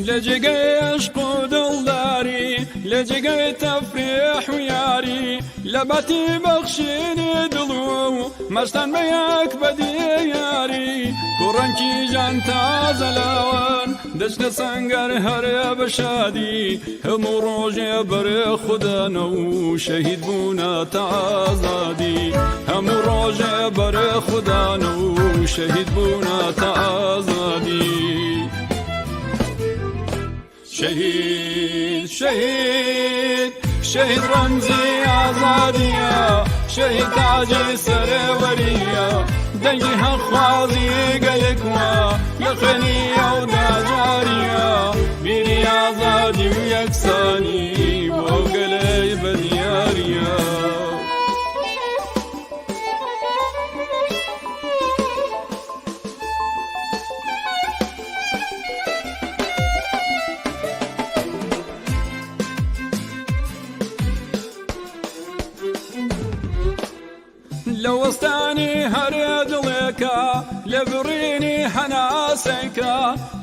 لە جێگەی عەشق و دڵداری، لە جێگەی تەفریح و یاری، لە باتی بەخشینی دڵ و مەشتان بە یەک بە دیاری، کوڕان کیژان تازە لاوان دەچنە سەنگەر هەر بە شادی، هەموو ڕۆژێ بەرێ خودانە و شەهید بوونە تا ئازادی، هەموو ڕۆژێ بەرێ خودانە و شەهید بوونە تا ئازادی. شەهید شەهید شەهید ڕەمزی ئازادیە شەهید تاجی سەرەوەریە دەنگی هەقخوازی گەلێکوە لە خوێنی ئەودا جاریە بیری ئازادی و یەکسانی بۆ گەلەی بەدیاریە. لە وەستانی هەرێ دڵێکە لە بڕینی هەناسێکە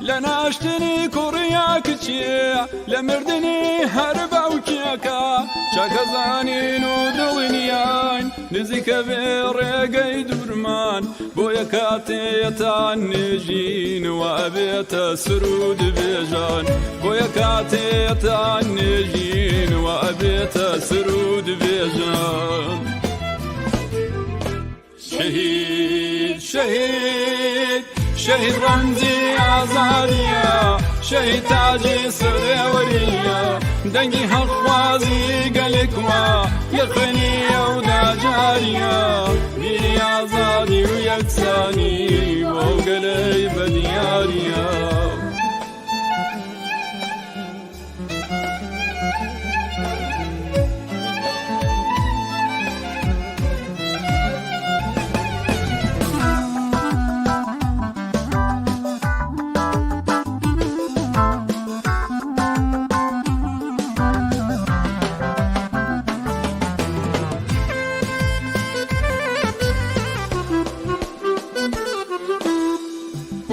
لە ناشتنی کوڕیا کچێ لە مردنی هەر باوکێکە چاکەزانین و دڵنیاین نزیکە بێ ڕێگەی دوورمان بۆیە کاتێتان نێژین و ئەبێتە سرود بێژان بۆیە کاتێتان نێژین و ئەبێتە سرود بێژان شەهید شەهید شەهید ڕەمزی ئازادیە شەهید تاجی سەرەوەریە دەنگی هەقخوازی گەلێکوە لە خوێنی ئەودا جاریە بیری ئازادی و یەکسانی بۆ گەلەی بەدیاریە.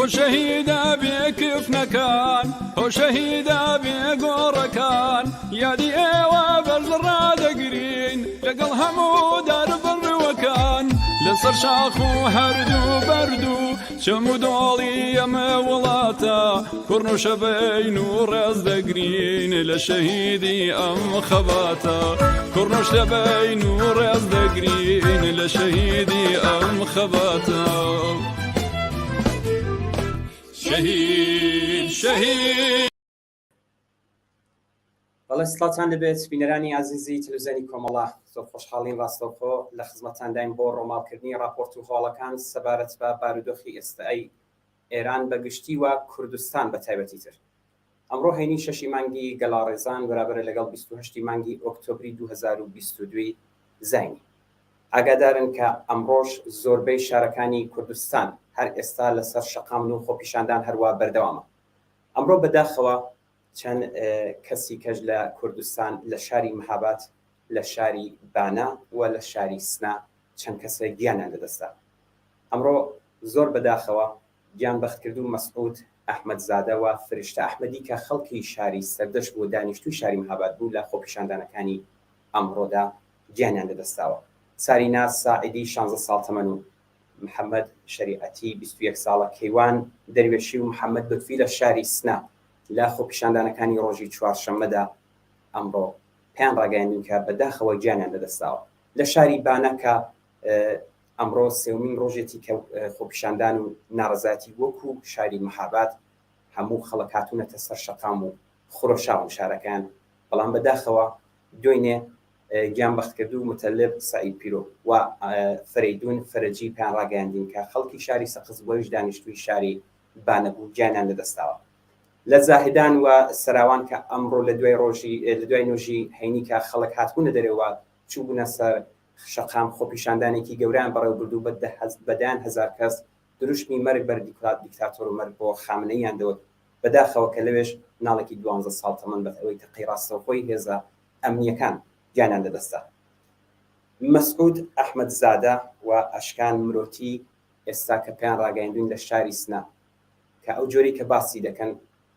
هۆ شەهیدە بێ کفنەکان هۆ شەهیدە بێ گۆڕەکان یادی ئێوە بەرز ڕادەگرین لەگەڵ هەموو داربڕوەکان لەسەر شاخ و هەردوو بەرد و چەم و دۆڵی ئەمە وڵاتە کوڕن و شەبەین و ڕێز دەگرین لە شەهیدی ئەم خەباتە کوڕن و شەبەین و ڕێز دەگرین لە شەهیدی ئەم خەباتە. شەهید شەهید. بەڵێ سڵاوتان لەبێت بینەرانی ئازیزی تەلەڤزیۆنی کۆمەڵە زۆر خۆشحاڵین ڕاستەوخۆ لە خزمەتتانداین بۆ ڕۆماڵکردنی ڕاپۆرت و هەواڵەکان سەبارەت بە بارودۆخی ئێستای ئێران بە گشتی و کوردستان بە تایبەتی تر ئەمڕۆ هەینی شەشی مانگی گەلاڕێزان بەرابەرە لەگەڵ 28 مانگی ئۆکتۆبری 2022 زینی ئاگادارن کە ئەمڕۆش زۆربەی شارەکانی کوردستان هەر ئێستا لەسەر شەقامن و خۆپیشاندان هەروا بەردەوامە. ئەمڕۆ بەداخەوە چەند کەسی کەش لە کوردستان لە شاری مهاباد، لە شاری بانە و لە شاری سنە چەند کەسێک گیانیان لەدەستدا. ئەمڕۆ زۆر بەداخەوە گیان بەختکردوو مەسعود ئەحمەدزادە و فرشتە ئەحمەدی کە خەڵکی شاری سەردەشت بوو دانیشتووی شاری مهاباد بوو لە خۆپیشاندانەکانی ئەمڕۆدا گیانیان لەدەستداوە. سارینا ساعدی شانزە ساڵ تەمەن و محەمەد شەریعەتی 21 ساڵە، کەیوان دەروێشی و محەمەد لوتفی لە شاری سنە لە خۆپیشاندانەکانی ڕۆژی چوارشەممەدا ئەمڕۆ پێیان ڕاگەیاندین کە بەداخەوە گیانیان لەدەستداوە. لە شاری بانە کە ئەمڕۆ سێومین ڕۆژێتی کە خۆپیشاندان و ناڕەزایەتی وەکو شاری مەهاباد هەموو خەڵک هاتوونەتە سەر شەقام و خرۆشاون شارەکەیان، بەڵام بەداخەوە دوێنێ گیانبەختکردوو موتەلب سەعید پیرۆ و فەرەیدوون فەرەجی پێیان ڕاگەیاندین کە خەڵکی شاری سەقز بۆیش دانیشتووی شاری بانە بوو گیانیان لەدەستداوە. لە زاهدان و سەراوان کە ئەمڕۆ لە دوای ڕۆژی لە دوای نۆژی هەینی کە خەڵک هاتبوونە دەرێ و چووبوونە سەر شەقام خۆپیشاندانێکی گەورەیان بەڕێوە برد و بە دەیان هەزار کەس دروشمی مەرگ بەر دیکتاتۆر و مەرگ بۆ خامنەییان دەوت بەداخەوە کە لەوێش مناڵێکی دوانزە ساڵ تەمەن بە هۆی تەقەی ڕاستەوخۆی هێزە ئەمنییەکان گیانیان لەدەستدا. مەسعود ئەحمەدزادە و ئەشکان مرۆتی ئێستا کە پێیان ڕاگەیاندووین لە شاری سنە کە ئەو جۆرەی کە باسی دەکەن.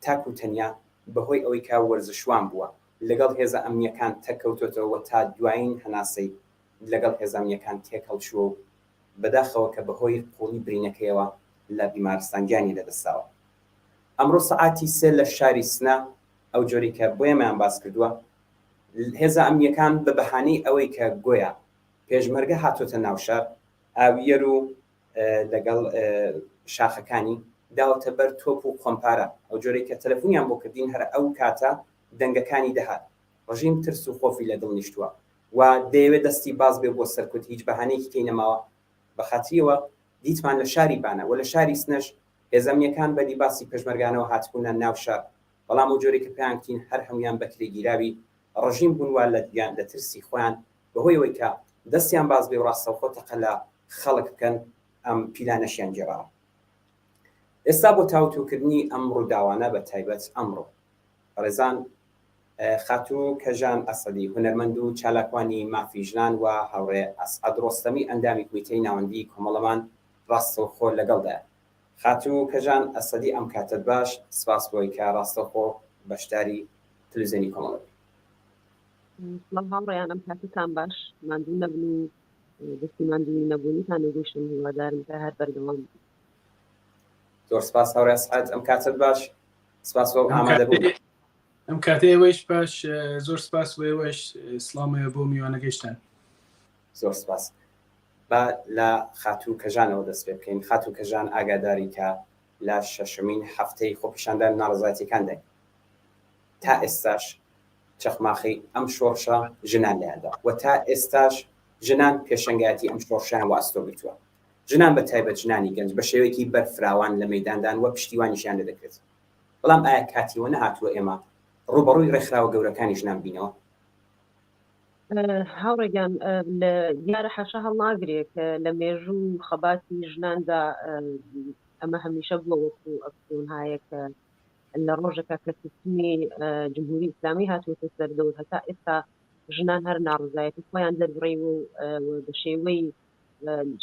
تاک و تەنیا بەهۆی ئەوەی کە وەرزشوان بووە لەگەڵ هێزە ئەمنییەکان تەککەوتۆتەوە و تا دوایین هەناسەی لەگەڵ هێزە ئەمنییەکان تێکهەڵچووە و بەداخەوە کە بەهۆی قووڵی برینەکەیەوە لە بیمارستان گیانی لەدەستداوە. ئەمڕۆ سەعاتی سێ لە شاری سنە ئەو جۆرەی کە بۆ ئێمەیان باس کردووە هێزە ئەمنییەکان بە بەهانەی ئەوەی کە گۆیا پێشمەرگە هاتۆتە ناو شار ئاویەر و لەگەڵ شاخەکانی داوەتە بەر تۆپ و خۆمپارە ئەو جۆرەی کە تەلەفونیان بۆ کردین هەر ئەو کاتە دەنگەکانی دەهات ڕژیم ترس و خۆفی لە دڵ نیشتووە و دەیەوێت دەستی باز بێ بۆ سەرکوت هیچ بەهانەیەکی کەی نەماوە بە خاتریەوە دیتمان لە شاری بانە و لە شاری سنەش هێزە ئەمنیەکان بە لیباسی پێشمەرگانەوە هاتبوونە ناو شار بەڵام ئەو جۆرەی کە پێیان گوتین هەر هەموویان بەکرێگیراوی ڕژیم بوون و لە لە ترسی خۆیان بەهۆی ئەوەی کە دەستیان باز بێ و ڕاستەوخۆ تەقە لە خەڵک بکەن ئەم پیلانەشیان گێڕاوە. ئێستا بۆ تاوتوکردنی ئەم ڕووداوانە بە تایبەت ئەمڕۆ بەڕێزان خاتوو کەژان ئەسەدی هونەرمەند و چالاکوانی مافی ژنان و هاوڕێ ئەسعەد ڕۆستەمی ئەندامی کۆمیتەی ناوەندی کۆمەڵەمان ڕاستەوخۆ لەگەڵدایە. خاتوو کەژان ئەسەدی ئەم کاتەت باش، سپاس بۆی کە ڕاستەوخۆ بەشداری تلویزیۆنی کۆمەڵە بووی. سڵاو هاوڕێیان ئەم کاتەتان باش، ماندوو نەبن و دەستی ماندوویی نەبوونیتان نەگوشم، هیوادارم کە هەر بەردەوام بن. زۆر سپاس هاوڕێ ئەسعەد، ئەم کاتەت باش، سپاس بۆ ئامادەبوون. ئەم کاتەی ئێوەیش باش، زۆر سپاس بۆ ئێوەش، سڵاوم هەیە بۆ میوانەکەیشتان. زۆر سپاس. با لە خاتوو کەژانەوە دەست پێ بکەین. خاتوو کەژان ئاگاداری کە لە شەشەمین هەفتەی خۆپیشاندان و ناڕەزایەتیەکانداین. تا ئێستاش چەخماخەی ئەم شۆڕشە ژنان لایاندا و تا ئێستاش ژنان پێشەنگایەتی ئەم شۆڕشەیان وە ئەستۆ گرتووە. ژنان بە تایبەت ژنانی گەنج بە شێوەیەکی بەرفراوان لە مەیداندان و پشتیوانیشیان لێ دەکرێت. بەڵام ئایا کاتی ئەوە نەهاتووە ئێمە ڕووبەڕووی ڕێکخراوە گەورەکانی ژنان بینەوە؟ هاوڕێ گیان لە دیارە حاشا هەڵناگرێ کە لە مێژوو و خەباتی ژناندا ئەمە هەمیشە بووە وەکو ئەفسونهایە کە لە ڕۆژەکە کە سیستمی جمهوری ئیسلامی هاتووەتە سەر دەور هەتا ئێستا ژنان هەر ناڕزایەتی خۆیان دەربڕیوە و بە شێوەی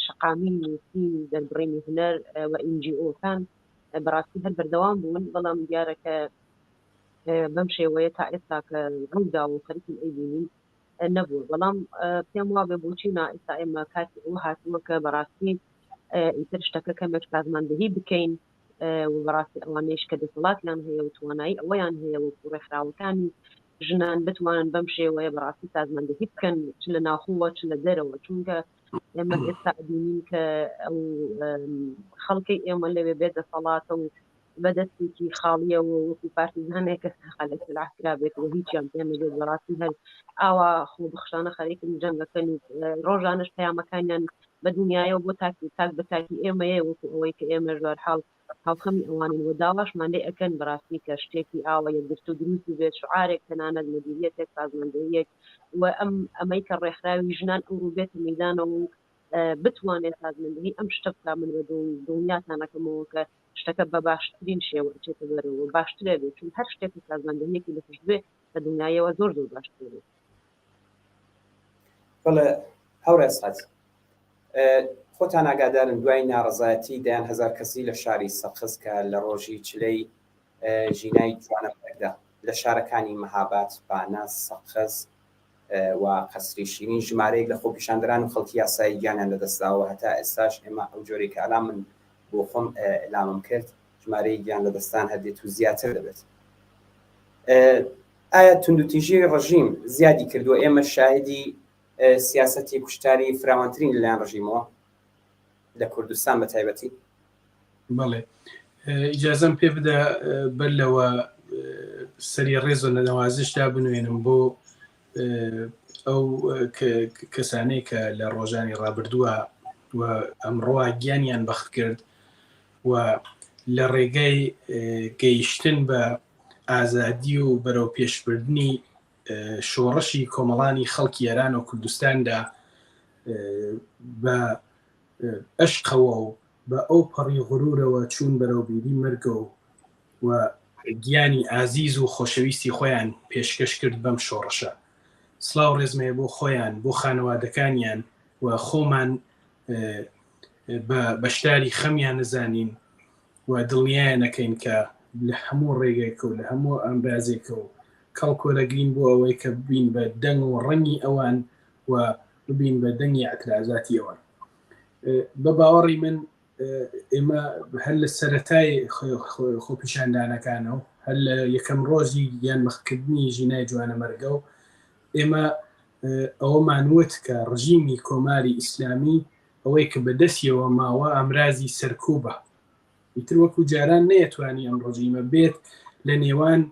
شەقامی نووسین دەربڕینی هونەر و NGO کان بەڕاستی هەر بەردەوام بوون بەڵام دیارە کە بەم شێوەیە تا ئێستا کە ڕوودا و خەریکین ئەیبینین نەبووە بەڵام پێم وابێ بۆچی نا ئێستا ئێمە کاتی ئەوە هاتووە کە بەڕاستی ئیتر شتەکە کەمێک سازماندەهی بکەین و بەڕاستی ئەوانەیش کە دەسەڵاتیان هەیە و توانایی ئەوەیان هەیە وەکو ڕێکخراوەکانی ژنان بتوانن بەم شێوەیە بەڕاستی سازماندەهی بکەن چ لە ناوخۆوە چ لە دەرەوە چونکە ئێمە ئێستا ئەبینین کە ئەو خەڵکی ئێمە لەوێ بێ دەسەڵاتە و بە دەستێکی خاڵیەوە وەکو پارتیزانێک کە خەلک سلاح کرابێت و هیچیان پێ نەبێت بەڕاستی هەر ئاوا خۆبەخشانە خەریکن جەنگەکەن و ڕۆژانەش پەیامەکانیان بە دنیایەوە بۆ تاکی تاک بە تاکی ئێمەیە وەکو ئەوەی کە ئێمەش بەرحاڵ هاوخەمی ئەوانین و داواشمان لێ ئەکەن بەڕاستی کە شتێکی ئاوا یەکگرتوو دروست ببێت شعارێک تەنانەت مدیریەتێک سازماندەهیەک و ئەم ئەمەی کە ڕێکخراوی ژنان ئەمڕۆ بێتە مەیدانەوە و بتوانێت سازماندەهی ئەم شتە بکا من بە دڵنیاتان ئەکەمەوە کە شتەکە بە باشترین شێوە ئەچێتە بەرەوە باشترە بێت چون هەر شتێک کە سازماندەهیەکی لە پشت بێ بە دڵنیاییەوە زۆر زۆر باشترە بێت. بەڵێ هاوڕێ ئەسعەد، خۆتان ئاگادارن دوای ناڕەزایەتی دەیان هەزار کەسی لە شاری سەقز کە لە ڕۆژی چلەی ژینای جوانەمەرگدا لە شارەکانی مەهاباد، بانە، سەقز و قەسری شیرین ژمارەیەک لە خۆپیشاندەران و خەڵکی یاسایی گیانیان لەدەستداوە هەتا ئێستاش ئێمە ئەو جۆرەی کە ئەلان من بۆ خۆم ئیلامم کرد ژمارەی گیان لەدەستان هەر دێت و زیاتر دەبێت. ئایا توندوتیژی ڕژیم زیادی کردووە؟ ئێمە شاهدی سیاسەتی کوشتاری فراوانترین لەلایەن ڕژیمەوە لە کوردستان بە تایبەتی. بەڵێ ئیجازەم پێ بدە بەر لەوە سەری ڕێز و نەوازشدا بنوێنم بۆ ئەو کەسانەی کە لە ڕۆژانی ڕابردووە و ئەمڕۆ گیانیان بەخت کرد و لە ڕێگەی گەیشتن بە ئازادی و بەرەو پێشبردنی شۆڕشی کۆمەڵانی خەڵکی ئێران و کوردستاندا بە ئەشقەوە و بە ئەو پەڕی غرورەوە چوون بەرەو بیری مەرگە و و گیانی ئازیز و خۆشەویستی خۆیان پێشکەش کرد بەم شۆڕشە. سڵاو ڕێزمەیە بۆ خۆیان، بۆ خانەوادەکانیان و خۆمان بە بەشداری خەمیان نەزانین و دڵنیایان ئەکەین کە لە هەموو ڕێگەیەکە و لە هەموو ئامرازێکە و کەڵک وەرەگرین بۆ ئەوەی کە ببین بە دەنگ و ڕەنگی ئەوان و ببین بە دەنگی ئیعترازاتی ئەوان. بە باوەڕی من ئێمە هەر لە سەرەتای خۆپیشاندانەکانەوە هەر لە یەکەم ڕۆژی گیانبەختکردنی ژینای جوانەمەرگە و ئێمە ئەوەمان وت کە ڕژیمی کۆماری ئیسلامی ئەوەی کە بەدەستیەوە ماوە ئامرازی سەرکوبە ئیتر وەکو جاران نەیەتوانی ئەم ڕژیمە بێت لە نێوان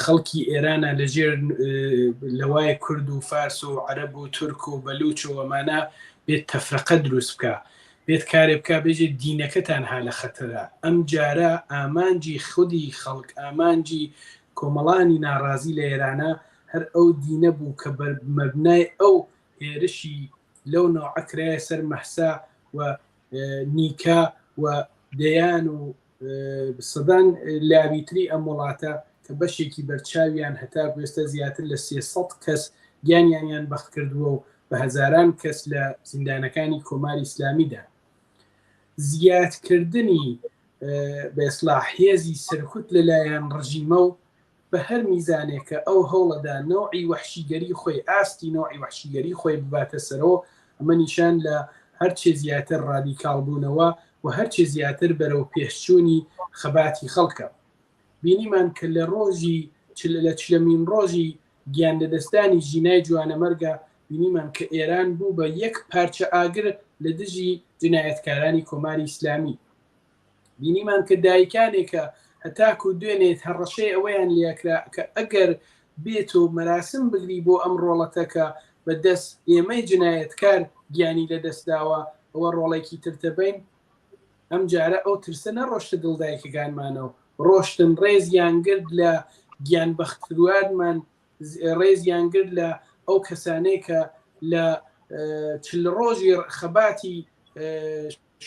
خەڵکی ئێرانە لە ژێر لەوای کورد و فارس و عەرەب و تورک و بەلوچ و ئەمانە بێت تەفرەقە دروست بکە بێت کارێ بکە بێژێت دینەکەتان ها لە خەتەرە ئەم جارە ئامانجی خودی خەڵک ئامانجی کۆمەڵانی ناڕازی لە ئێرانە هەر ئەو دینە بوو کە بەر مەبنای ئەو هێرشی لەو نەوعە کرایە سەر مەهسا و نیکا و دەیان و سەدان لاوی تری ئەم وڵاتە کە بەشێکی بەرچاویان هەتاکو ئێستا زیاتر لە 300 کەس گیانیانیان بەخت کردووە و بە هەزاران کەس لە زیندانەکانی کۆماری ئیسلامیدا زیادکردنی بە ئیسلاح هێزی سەرکوت لەلایەن ڕژیمە و بە هەر میزانێک کە ئەو هەوڵەدا نەوعی وەحشیگەری خۆی، ئاستی نەوعی وەحشیگەری خۆی بباتە سەرەوە، ئەمە نیشان لە هەرچێ زیاتر ڕادیکاڵ بوونەوە و هەرچێ زیاتر بەرەو پێشچوونی خەباتی خەڵکە. بینیمان کە لە ڕۆژی لە چلەمین ڕۆژی گیان لەدەستدانی ژینای جوانەمەرگە بینیمان کە ئێران بوو بە یەک پارچە ئاگر لە دژی جنایەتکارانی کۆماری ئیسلامی. بینیمان کە دایکانێکە هەتاکو دوێنێ هەڕەشەی ئەوەیان لێکرا کە ئەگەر بێت و مەراسم بگری بۆ ئەم ڕۆڵەتە کە بە دەست ئێمەی جنایەتکار گیانی لەدەستداوە ئەوە ڕۆڵێکی ترتە بین ئەم جارە ئەو ترسە نەڕۆشتە دڵ دایکەکانمانەوە ڕۆشتن ڕێزیان گرت لە گیان بەختوارمان ڕێزیان گرت لە ئەو کەسانەی کە لە چل ڕۆژی خەباتی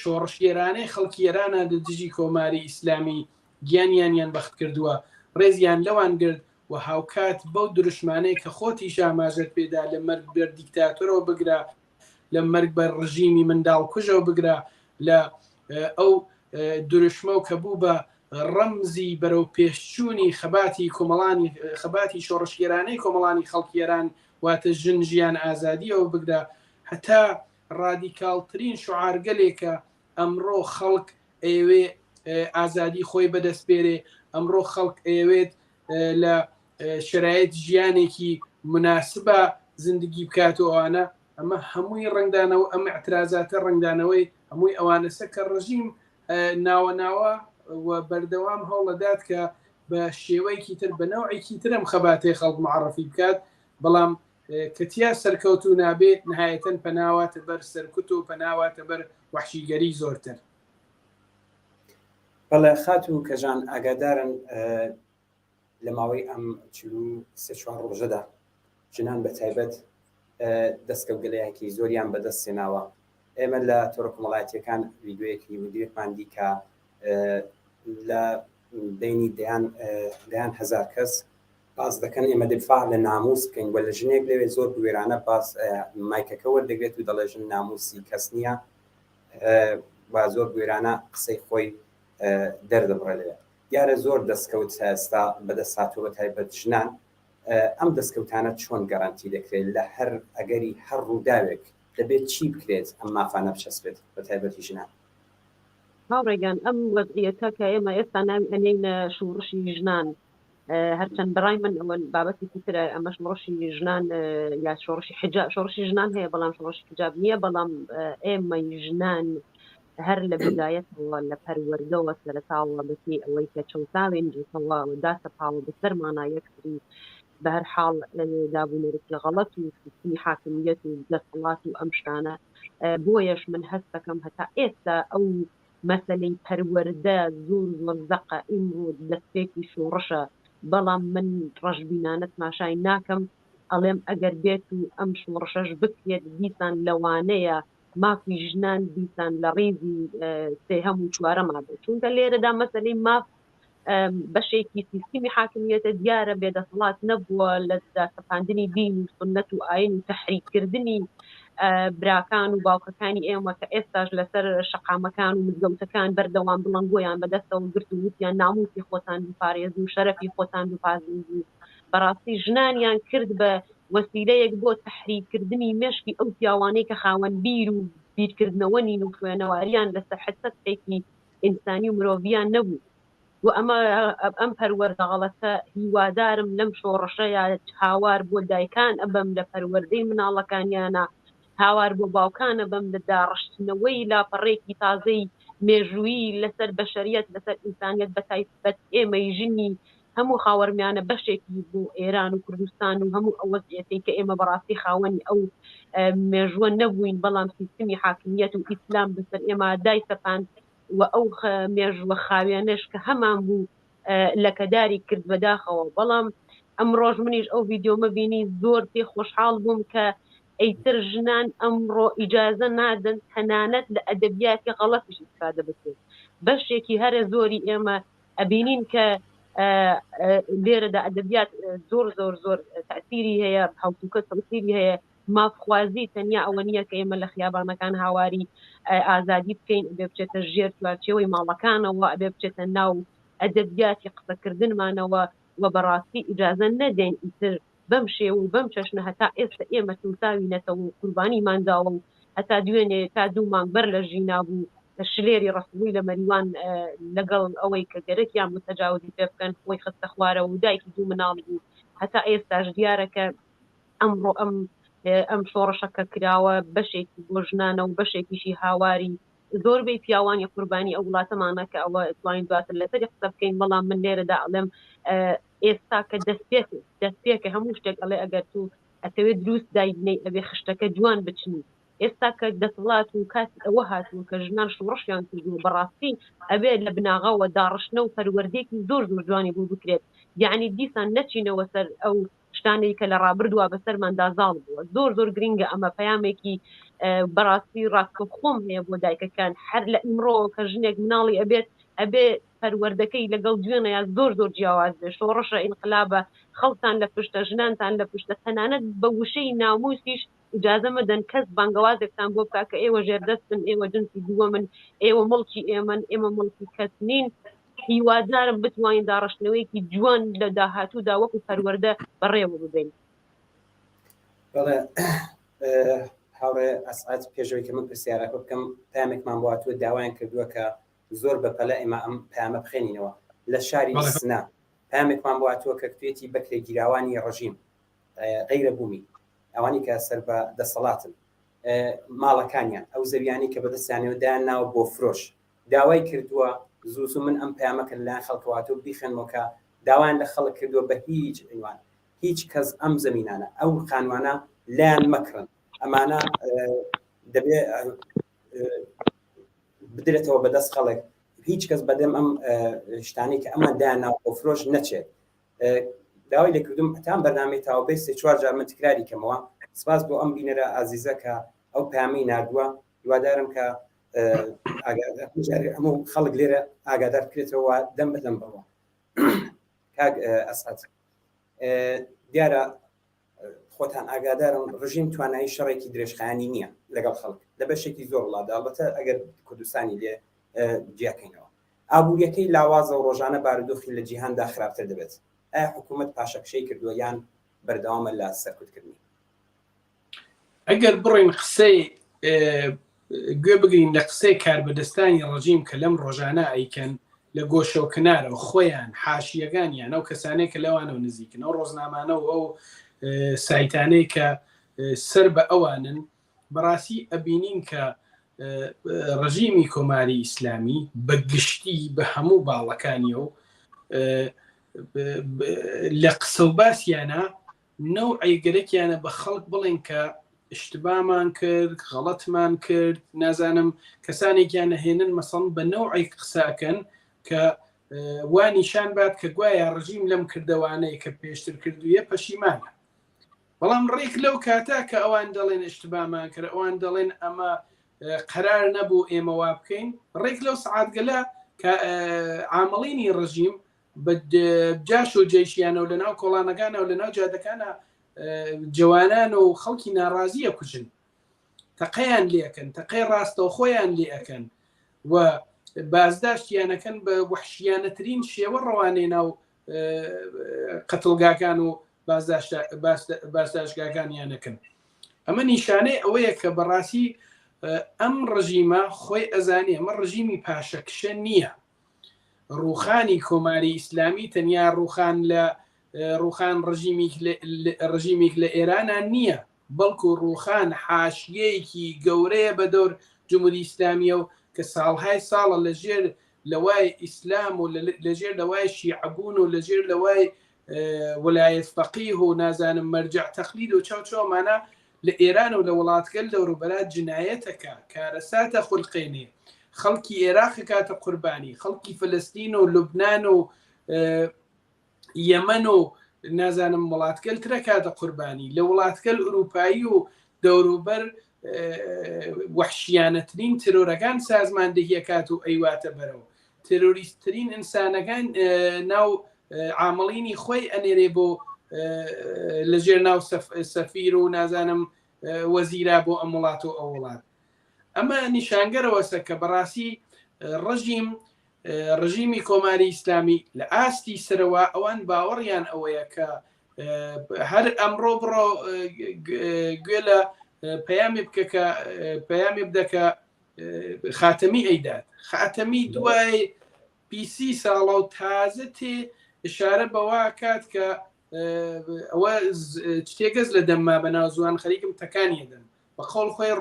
شۆڕشگێرانەی خەڵکی ئێرانە لە دژی کۆماری ئیسلامی گیانیانیان بەخت کردووە، ڕێزیان لەوان گرت و هاوکات بەو دروشمانەی کە خۆتیش ئاماژەت پێدا لە مەرگ بەر دیکتاتۆرەوە بگرە لە مەرگ بەر ڕژیمی منداڵکوژەوە بگرە لە ئەو دروشمە و کە بوو بە ڕەمزی بەرەو پێشچوونی خەباتی کۆمەڵانی خەباتی شۆڕشگێرانەی کۆمەڵانی خەڵکی ئێران واتە ژن ژیان ئازادیەوە بگرە هەتا ڕادیکاڵترین شوعارگەلێکە ئەمڕۆ خەڵک ئەیەوێ ئازادی خۆی بەدەست بێرێ، ئەمڕۆ خەڵک ئەیەوێت لە شەرایت ژیانێکی مناسبە زندگی بکات و ئەوانە ئەمە هەمووی ڕەنگدانەوە ئەم اعترازاتە ڕەنگدانەوەی هەمووی ئەوانەسە کە ڕژیم ناوە ناوە و بەردەوام هەوڵەدات کە بە شێوەیەکی تر بە نەوعێکی ترم خەباتەی خەڵک معرفی بکات بەڵام کە تیا سەرکەوتوو نابێ نهایەتەن پەناواتە بەر سەرکوت و پەناواتە بەر وەحشیگەری زۆرتر. بەڵێ خاتوو کەژان ئاگادارن لە ماوەی ئەم 43 چوار ڕۆژەدا ژنان بە تایبەت دەستکەوتگەلێکی زۆریان بەدەست هێناوە ئێمە لە تۆڕە کۆمەڵایەتیەکان ڤیدیۆیەکی ڤیدیۆیەکمان دی کە لە بینی دەیان دەیان هەزار کەس باس دەکەن ئێمە دفاع لە ناموس بکەین وە لە ژنێک لەوێ زۆر بوێرانە باس مایکەکە وەردەگرێت و دەڵێ ژن ناموسی کەس نییە و زۆر بوێرانە قسەی خۆی دەردەبڕێ لەوێ دیارە زۆر دەستکەوت ئێستا بەدەست هاتووە بە تایبەت ژنان ئەم دەستکەوتانە چۆن گەرانتی دەکرێت لە هەر ئەگەری هەر ڕووداوێک دەبێت چی بکرێت ئەم مافانە بچەسپێت بە تایبەتی ژنان؟ هاوڕێگان ئەم وەزعیەتە کە ئێمە ئێستا ناوی ئەنێینە شوڕشی ژنان هەرچەند بەڕای من ئەوە بابەتێکی ترە ئەمە شۆڕشی ژنان یا شۆڕشی حجاب شۆڕشی ژنان هەیە بەڵام شۆڕشی حجاب نییە بەڵام ئێمەی ژنان هەر لە بدایەتەوە لە پەروەردەوە سەرەتاوە بەپێی ئەوەی کە چەوساوێنرێتەوە و داسەپاوە بەسەرمانا یەکتری بە هەر حاڵ دابونەریتی غەڵەت و سیستمی حاکمیەت و دەسەڵات و ئەم شتانە بۆیەش من هەست دەکەم هەتا ئێستا ئەو مەسەلەی پەروەردە زۆر زۆر زەقە، ئیمڕۆ دەستپێکی شۆڕشە، بەڵام من ڕەشبینانە تماشای ناکەم، ئەڵێم ئەگەر بێت و ئەم شۆڕشەش بکرێت دیسان لەوانەیە مافی ژنان دیسان لە ڕیزی سێهەم و چوارەما بێت، چونکە لێرەدا مەسەلەی ماف بەشێکی سیستمی حاکمیەتە دیارە بێدەسەڵات نەبووە لە داسەپاندنی دین و سوننەت و ئاین و تەحریککردنی. براکان و باوکەکانی ئێمە کە ئێستاش لەسەر شەقامەکان و مزگەوتەکان بەردەوام بڵنگۆیان بەدەستەوە گرت و وتیان ناموسی خۆتان بپارێزن و شەرەفی خۆتان بپارێزن و بەڕاستی ژنانیان کرد بە وەسیلەیەک بۆ تەحریککردنی مێشکی ئەو پیاوانەی کە خاوەن بیر و بیرکردنەوە نین و خوێنەواریان لەسەر حد سەتحێکی ئینسانی و مرۆڤیان نەبوو و ئەمە ئەم پەروەردە غەڵەتە هیوادارم لەم شۆڕشەیا هاوار بۆ دایکان ئەبەم لە پەروەردەی مناڵەکانیانە هاوار بۆ باوکان ئەبەم لە داڕشتنەوەی لاپەڕێکی تازەی مێژوویی لەسەر بەشەریەت لەسەر ئینسانیەت بەتایبەت ئێمەی ژنی هەموو خاوەرمیانە بەشێکی بۆ ئێران و کوردستان و هەموو ئەو وەزعیەتەی کە ئێمە بەڕاستی خاوەنی ئەو مێژووە نەبووین بەڵام سیستمی حاکمیەت و ئیسلام بەسەر ئێمە دایسەپاند و ئەو مێژووە خاوێنەش کە هەمان بوو لەکەداری کرد بەداخەوە بەڵام ئەمڕۆژ منیش ئەو ڤیددیۆمە بینی زۆر پێ خۆشحاڵ بووم کە ئەیتر ژنان ئەمڕۆ ئیجازە نادەن تەنانەت لە ئەدەبیاتی غەڵەتیش ئیسفادە بکرێت بەشێکی هەرە زۆری ئێمە ئەبینین کە لێرەدا ئەدەبیات زۆر زۆر زۆر تەئسیری هەیە هەڵسوکەوت تەئسیری هەیە مافخوازی تەنیا ئەوە نییە کە ئێمە لە خیابانەکان هاواری ئازادی بکەین ئەبێ بچێتە ژێر چوارچێوەی ماڵەکانەوە ئەبێ بچێتە ناو ئەدەبیاتی قسەکردنمانەوە و بەڕاستی ئیجازە نەدەین ئیتر بەم شێوە و بەم چەشنە هەتا ئێستا ئێمە چەوساوینەتەوە و قوربانیمان داوە و هەتا دوێنێ تا دوو مانگ بەر لە ژینا بوو شلێری ڕەسوڵی لە مەریوان لەگەڵ ئەوەی کە گەرەکیان بوو تەجاوزی پێ بکەن خۆی خستە خوارەوە و دایکی دوو مناڵ بوو هەتا ئێستاش دیارە کە ئەمڕۆ ئەم ئەم شۆڕشە کە کراوە بەشێکی بۆ ژنانە و بەشێکیشی هاواری زۆربەی پیاوانی قوربانی ئەو وڵاتەمانە کە ئەوە توانین دواتر لەسەری قسە بکەین بەڵام من لێرەدا ئەڵێم ئێستا کە دەستپێک دەستپێکە هەموو شتێک ئەڵێ ئەگەر تو ئەتەوێت دروست دایبنەی ئەبێ خشتەکە جوان بچنی ئێستا کە دەسەڵات و کاتی ئەوە هاتووە کە ژنان شۆڕشیان کردووە بەڕاستی ئەبێ لە بناغەوە داڕشتنە و پەروەردەیەکی زۆر زۆر جوانی بۆ بکرێت یعنی دیسان نەچینەوە سەر ئەو شتانەی کە لە ڕابردووە بەسەرماندا زاڵ بووە زۆر زۆر گرینگە ئەمە پەیامێکی بەڕاستی ڕاستەوخۆم هەیە بۆ دایکەکان هەر لە ئیمڕۆ کە ژنێک مناڵی ئەبێت ئەبێ پەروەردەکەی لەگەڵ دوێنێ زۆر زۆر جیاواز بێ شۆڕشە ئینقلابە خەڵکتان لە پشتە ژنانتان لە پشتە تەنانەت بە وشەی ناموسیش ئیجازە مەدەن کەس بانگەوازێکتان بۆ بکا کە ئێوە ژێردەستن ئێوە جنسی دووەمن ئێوە مڵکی ئێمەن ئێمە مڵکی کەس نین هیوادارم بتوانین داڕشتنەوەیەکی جوان لە داهاتوودا وەکو پەروەردە بەڕێوە ببەین. بەڵێ هاوڕێ ئەسعەد پێشەوەی کە من پرسیارەکە بکەم پامێکمان بۆ هاتووە داوایان کردووە کە زۆر بەپەلە ئێمە ئەم پامە بخێنینەوە لە شاری سنە پامێکمان بۆ هاتووە کە توێتی بەکرێگیراوانی ڕژیم غەیرە بوومی ئەوانی کە سەر بە دەسەڵاتن ماڵەکانیان ئەو زەویانی کە بەدەستیانەوە دایان ناوە بۆ فرۆش داوای کردووە زوو زوو من ئەم پەیامە کە لەلایەن خەڵکەوە هاتووە بیخوێنمەوە کە داوایان لە خەڵک کردووە بە هیچ عنوان هیچ کەس ئەم زەمینانە ئەو خانوانە لایان مەکڕن ئەمانە دەبێ بدرێتەوە بەدەست خەڵک هیچ کەس بەدەم ئەم شتانەی کە ئەمان دایان ناو فرۆش نەچێت داوای لێکردم هەتان بەرنامەی تاوبێ سێ چوار جار من تکراری کەمەوە سپاس بۆ ئەم بینەرە ئازیزە کە ئەو پەیامەی ناردووە هیوادارم کە هەموو خەڵک لێرە ئاگادار بکرێتەوە دەم بەدەم بڕوە کاک ئەسعد دیارە خۆتان ئاگادارم ڕژیم توانایی شەڕێکی درێژخایانی نییە لەگەڵ خەڵک لە بەشێکی زۆر وڵاتدا ئەڵبەتە ئەگەر کوردستانی لێ جیاکەینەوە ئابووریەکەی لاوازە و ڕۆژانە بارودۆخی لە جیهاندا خراپتر دەبێت ئایا حکوومەت پاشەکشەی کردووە یان بەردەوامە لە سەرکوتکردنی؟ ئەگەر بڕۆین قسەی گوێ بگرین لە قسەی کاربەدەستانی ڕژیم کە لەم ڕۆژانە ئەیکەن لە گۆشە و کنارەوە خۆیان حاشیەکانیان ئەو کەسانەی کە لەوانەوە نزیکن ئەو ڕۆزنامانە و ئەو سایتانەی کە سەر بە ئەوانن بەڕاستی ئەبینین کە ڕژیمی کۆماری ئیسلامی بە گشتی بە هەموو باڵەکانیەوە لە قسە و باسیانە نەوعێ گەرەکیانە بە خەڵک بڵێن کە اشتبامان کرد غەڵەتمان کرد نازانم کەسانێکیان نەهێنن مەسەڵ بە نەوعێک قسە ئەکەن کە وا نیشان بات کە گوایە ڕژیم لەم کردەوانەی کە پێشتر کردوویە پەشیمانە بەڵام ڕێک لەو کاتە کە ئەوان دەڵێن اشتبامان کرد ئەوان دەڵێن ئەمە قەرار نەبوو ئێمە وا بکەین ڕێک لەو سعاتگەلە کە عامڵینی ڕژیم بە جاش و جەیشیانەوە لە ناو کۆڵانەکانەوە لە ناو جادەکانە جوانان و خەڵکی ناڕازیە کوژن. تەقەیان لێکەن، تەقەی ڕاستەوخۆیان لێ ئەکەن و بازداشتیانەکەن بە وەحشیانەترین شێوە ڕەوانەی ناو قەتڵگاکان و بازداشتگاکانیانەکەن. ئەمە نیشانەی ئەوەیە کە بەڕاستی ئەم ڕژیمە خۆی ئەزانێ ئەمە ڕژیمی پاشەکشە نییە. ڕووخانی کۆماری ئیسلامی تەنیا ڕووخان لە ڕووخان ڕژیمیک لە ئێرانە نییە، بەڵکو ڕووخان حاشیەیەکی گەورەیە بە دەور جمهوری ئیسلامیە و کە ساڵهای ساڵە لە ژێر لەوای ئیسلام و لە ژێر لەوای شیعەبوون و لە ژێر لەوای ولایەت فەقیه و نازانم مەرجع تەقلید و چاو چاومانە لە ئێران و لە وڵاتگەل دەوروبەرا جنایەتەکە کارەساتە خولقێنێ خەڵکی ئێراق کاتە قوربانی خەڵکی فلستین و لوبناان و یەمەن و نازانم وڵاتگەل ترە کاتە قوربانی لە وڵاتگەل ئوروپایی و دەوروبەر وەحشیانەترین ترۆرەکان سازماندەهیەکات و ئەیواتە بەرەوە ترۆریستترین ئینسانەکان ناو عامڵینی خۆی ئەنێرێ بۆ لەژێر ناو سەفیر و نازانم وەزیرا بۆ ئەم وڵات و ئەو وڵات ئەمە نیشانگەرەوەسە کە بەڕاستی ڕژیم ڕژیمی کۆماری ئیسلامی لە ئاستی سەرەوە ئەوان باوەڕیان ئەوەیە کە هەر ئەمڕۆ بڕۆ گوێ لە پەیامی بکە کە پەیامی بدە کە خاتەمی ئەیدات خاتەمی دوای پیسی ساڵە و تازە تێ ئشارە بەوە کات کە ئەوە شتێکەس لە دەمما بە ناو زوان خەریکم تەکانی دەم بە قەوڵ خۆی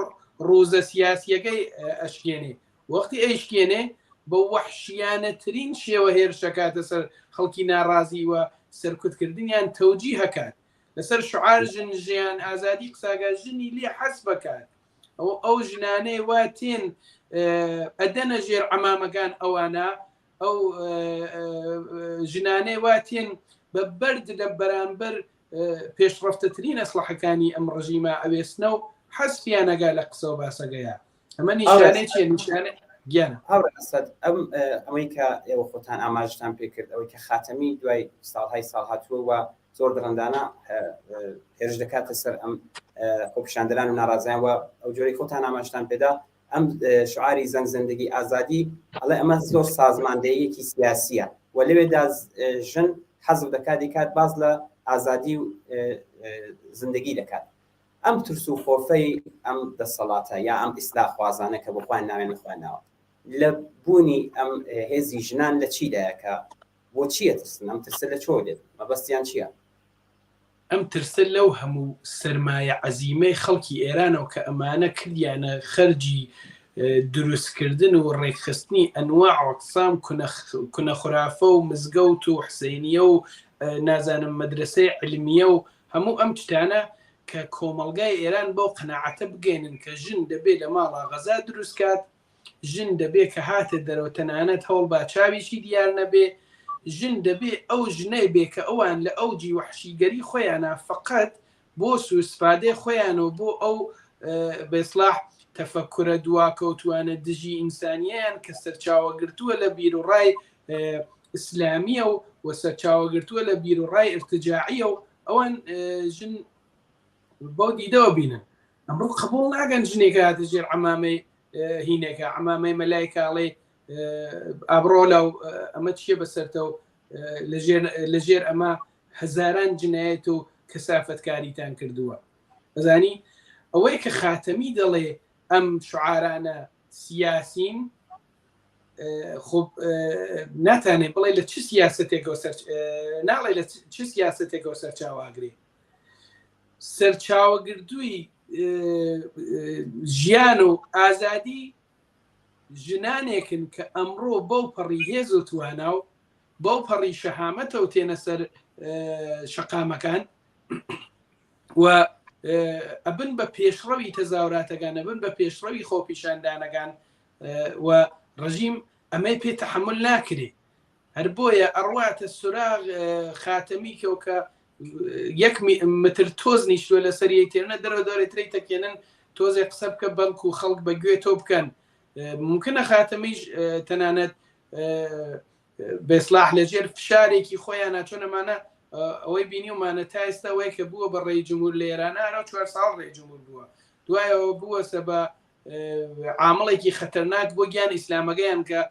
ڕوزە سیاسیەکەی ئەشکێنێ وەختی ئەیشکێنێ بە وەحشیانەترین شێوە هێرشەکاتە سەر خەڵکی ناڕازی و سەرکوتکردنیان تەوجی هەکات لەسەر شعار ژن ژیان ئازادی قساگە ژنی لێ حەز بکات ئەو ئەو ژنانەی وا تێن ئەدەنە ژێر عەمامەکان ئەوانە ئەو ژنانەی وا تێن بە بەرد لە بەرامبەر پێشڕەفتەترین ئەسڵەحەکانی ئەم ڕژیمە ئەوێسنە و حەزفیانەگا لە قسە و باسەگەیە ئەمە نیشانەی چیە نیشانە گیانە هاوڕێ ئەسەد ئەم ئەوەی کە ئێوە خۆتان ئاماژتان پێکرد ئەوەی کە خاتەمی دوای ساڵهای ساڵ هاتووە و زۆر دڕندانە هێرش دەکاتە سەر ئەم خۆپیشاندەران و ناڕازیان و ئەو جۆرەی خۆتان ئاماژتان پێدا ئەم شعاری زەنگ زندگی ئازادی ئەڵێ ئەمە زۆر سازماندەیەکی سیاسیە و لەوێدا ژن حەزب دەکات دیکات باز لە ئازادی و زندگی دەکات ئەم ترس و خۆفەی ئەم دەسەڵاتە یا ئەم ئیسلاخوازانە کە بۆ خۆیان ناوێن خوێنەوە لە بوونی ئەم هێزی ژنان لە چیدایە کە بۆ چییە ترسن ئەم ترسە لە چۆ دێت مەبەستیان چییە؟ ئەم ترسە لەو هەموو سەرمایە عەزیمەی خەڵکی ئێرانەوە کە ئەمانە کردیانە خەرجی دروستکردن و ڕێکخستنی ئەنواع و ئەقسام کونە خورافە و مزگەوت و حسینیە و نازانم مەدرسەی علمیە و هەموو ئەم شتانە کە کۆمەڵگای ئێران بەو قەناعەتە بگەێنن کە ژن دەبێ لە ماڵا غەزا دروست کات ژن دەبێ کە هاتە دەرەوە تەنانەت هەوڵ با چاویشی دیار نەبێ، ژن دەبێ ئەو ژنەی بێ کە ئەوان لە ئەوجی وەحشیگەری خۆیانا فەقەت بۆ سوئیستفادەی خۆیان و بۆ ئەو بە ئیسڵاح تەفەکورە دواکەوتوانە دژی ئینسانیەیان کە سەرچاوە گرتووە لە بیروڕای ئیسلامیە و و سەرچاوە گرتووە لە بیروڕای ئیرتجاعیە و ئەوان ژن بەو دیدەوە بینن ئەمڕۆ قبوڵ ناکەن ژنێکە هاتە ژێر عەمامەی هینێکە عەمامەی مەلای کاڵێ ئابڕۆ لە ئەمە چییە بەسەرتە و لەژێر ئەمە هەزاران جنایەت و کەسافەتکاریتان کردووە ئەزانی ئەوەی کە خاتەمی دەڵێ ئەم شعارانە سیاسین خۆ ناتانێ بڵێ لە چ سیاستێکەوە سەر ناڵێ لە چ سیاستێکەوە سەرچاواگرێ سەرچاوەگرتووی ژیان و ئازادی ژنانێکن کە ئەمڕۆ بەو پەڕی هێز و توانا و بەو پەڕی شەهامەتەوە تێنە سەر شەقامەکان و ئەبن بە پێشڕەوی تەزاوراتەکان ئەبن بە پێشڕەوی خۆپیشاندانەکان و ڕژیم ئەمەی پێ تەحمل ناکرێ هەر بۆیە ئەڕواتە سوراغ خاتەمی کەو کە یەک متر تۆز نیشتوە لەسەر یەی تێنە دەرەوە دەرێ ترەی تەکێنن تۆزێ قسە بکە بەڵکو خەڵک بە گوێ تۆ بکەن ممکنە خاتەمیش تەنانەت بێسلاح لەژێر فشارێکی خۆیانە چۆن ئەمانە ئەوەی بینیومانە تا ئێستا وای کە بووە بە ڕێی جمهور لە ئێرانە ئەرا چوار ساڵ ڕێی جمهور بووە. دوایەوە بووەسە بە عامڵێکی خەتەرناک بۆ گیان ئیسلامەکەیان کە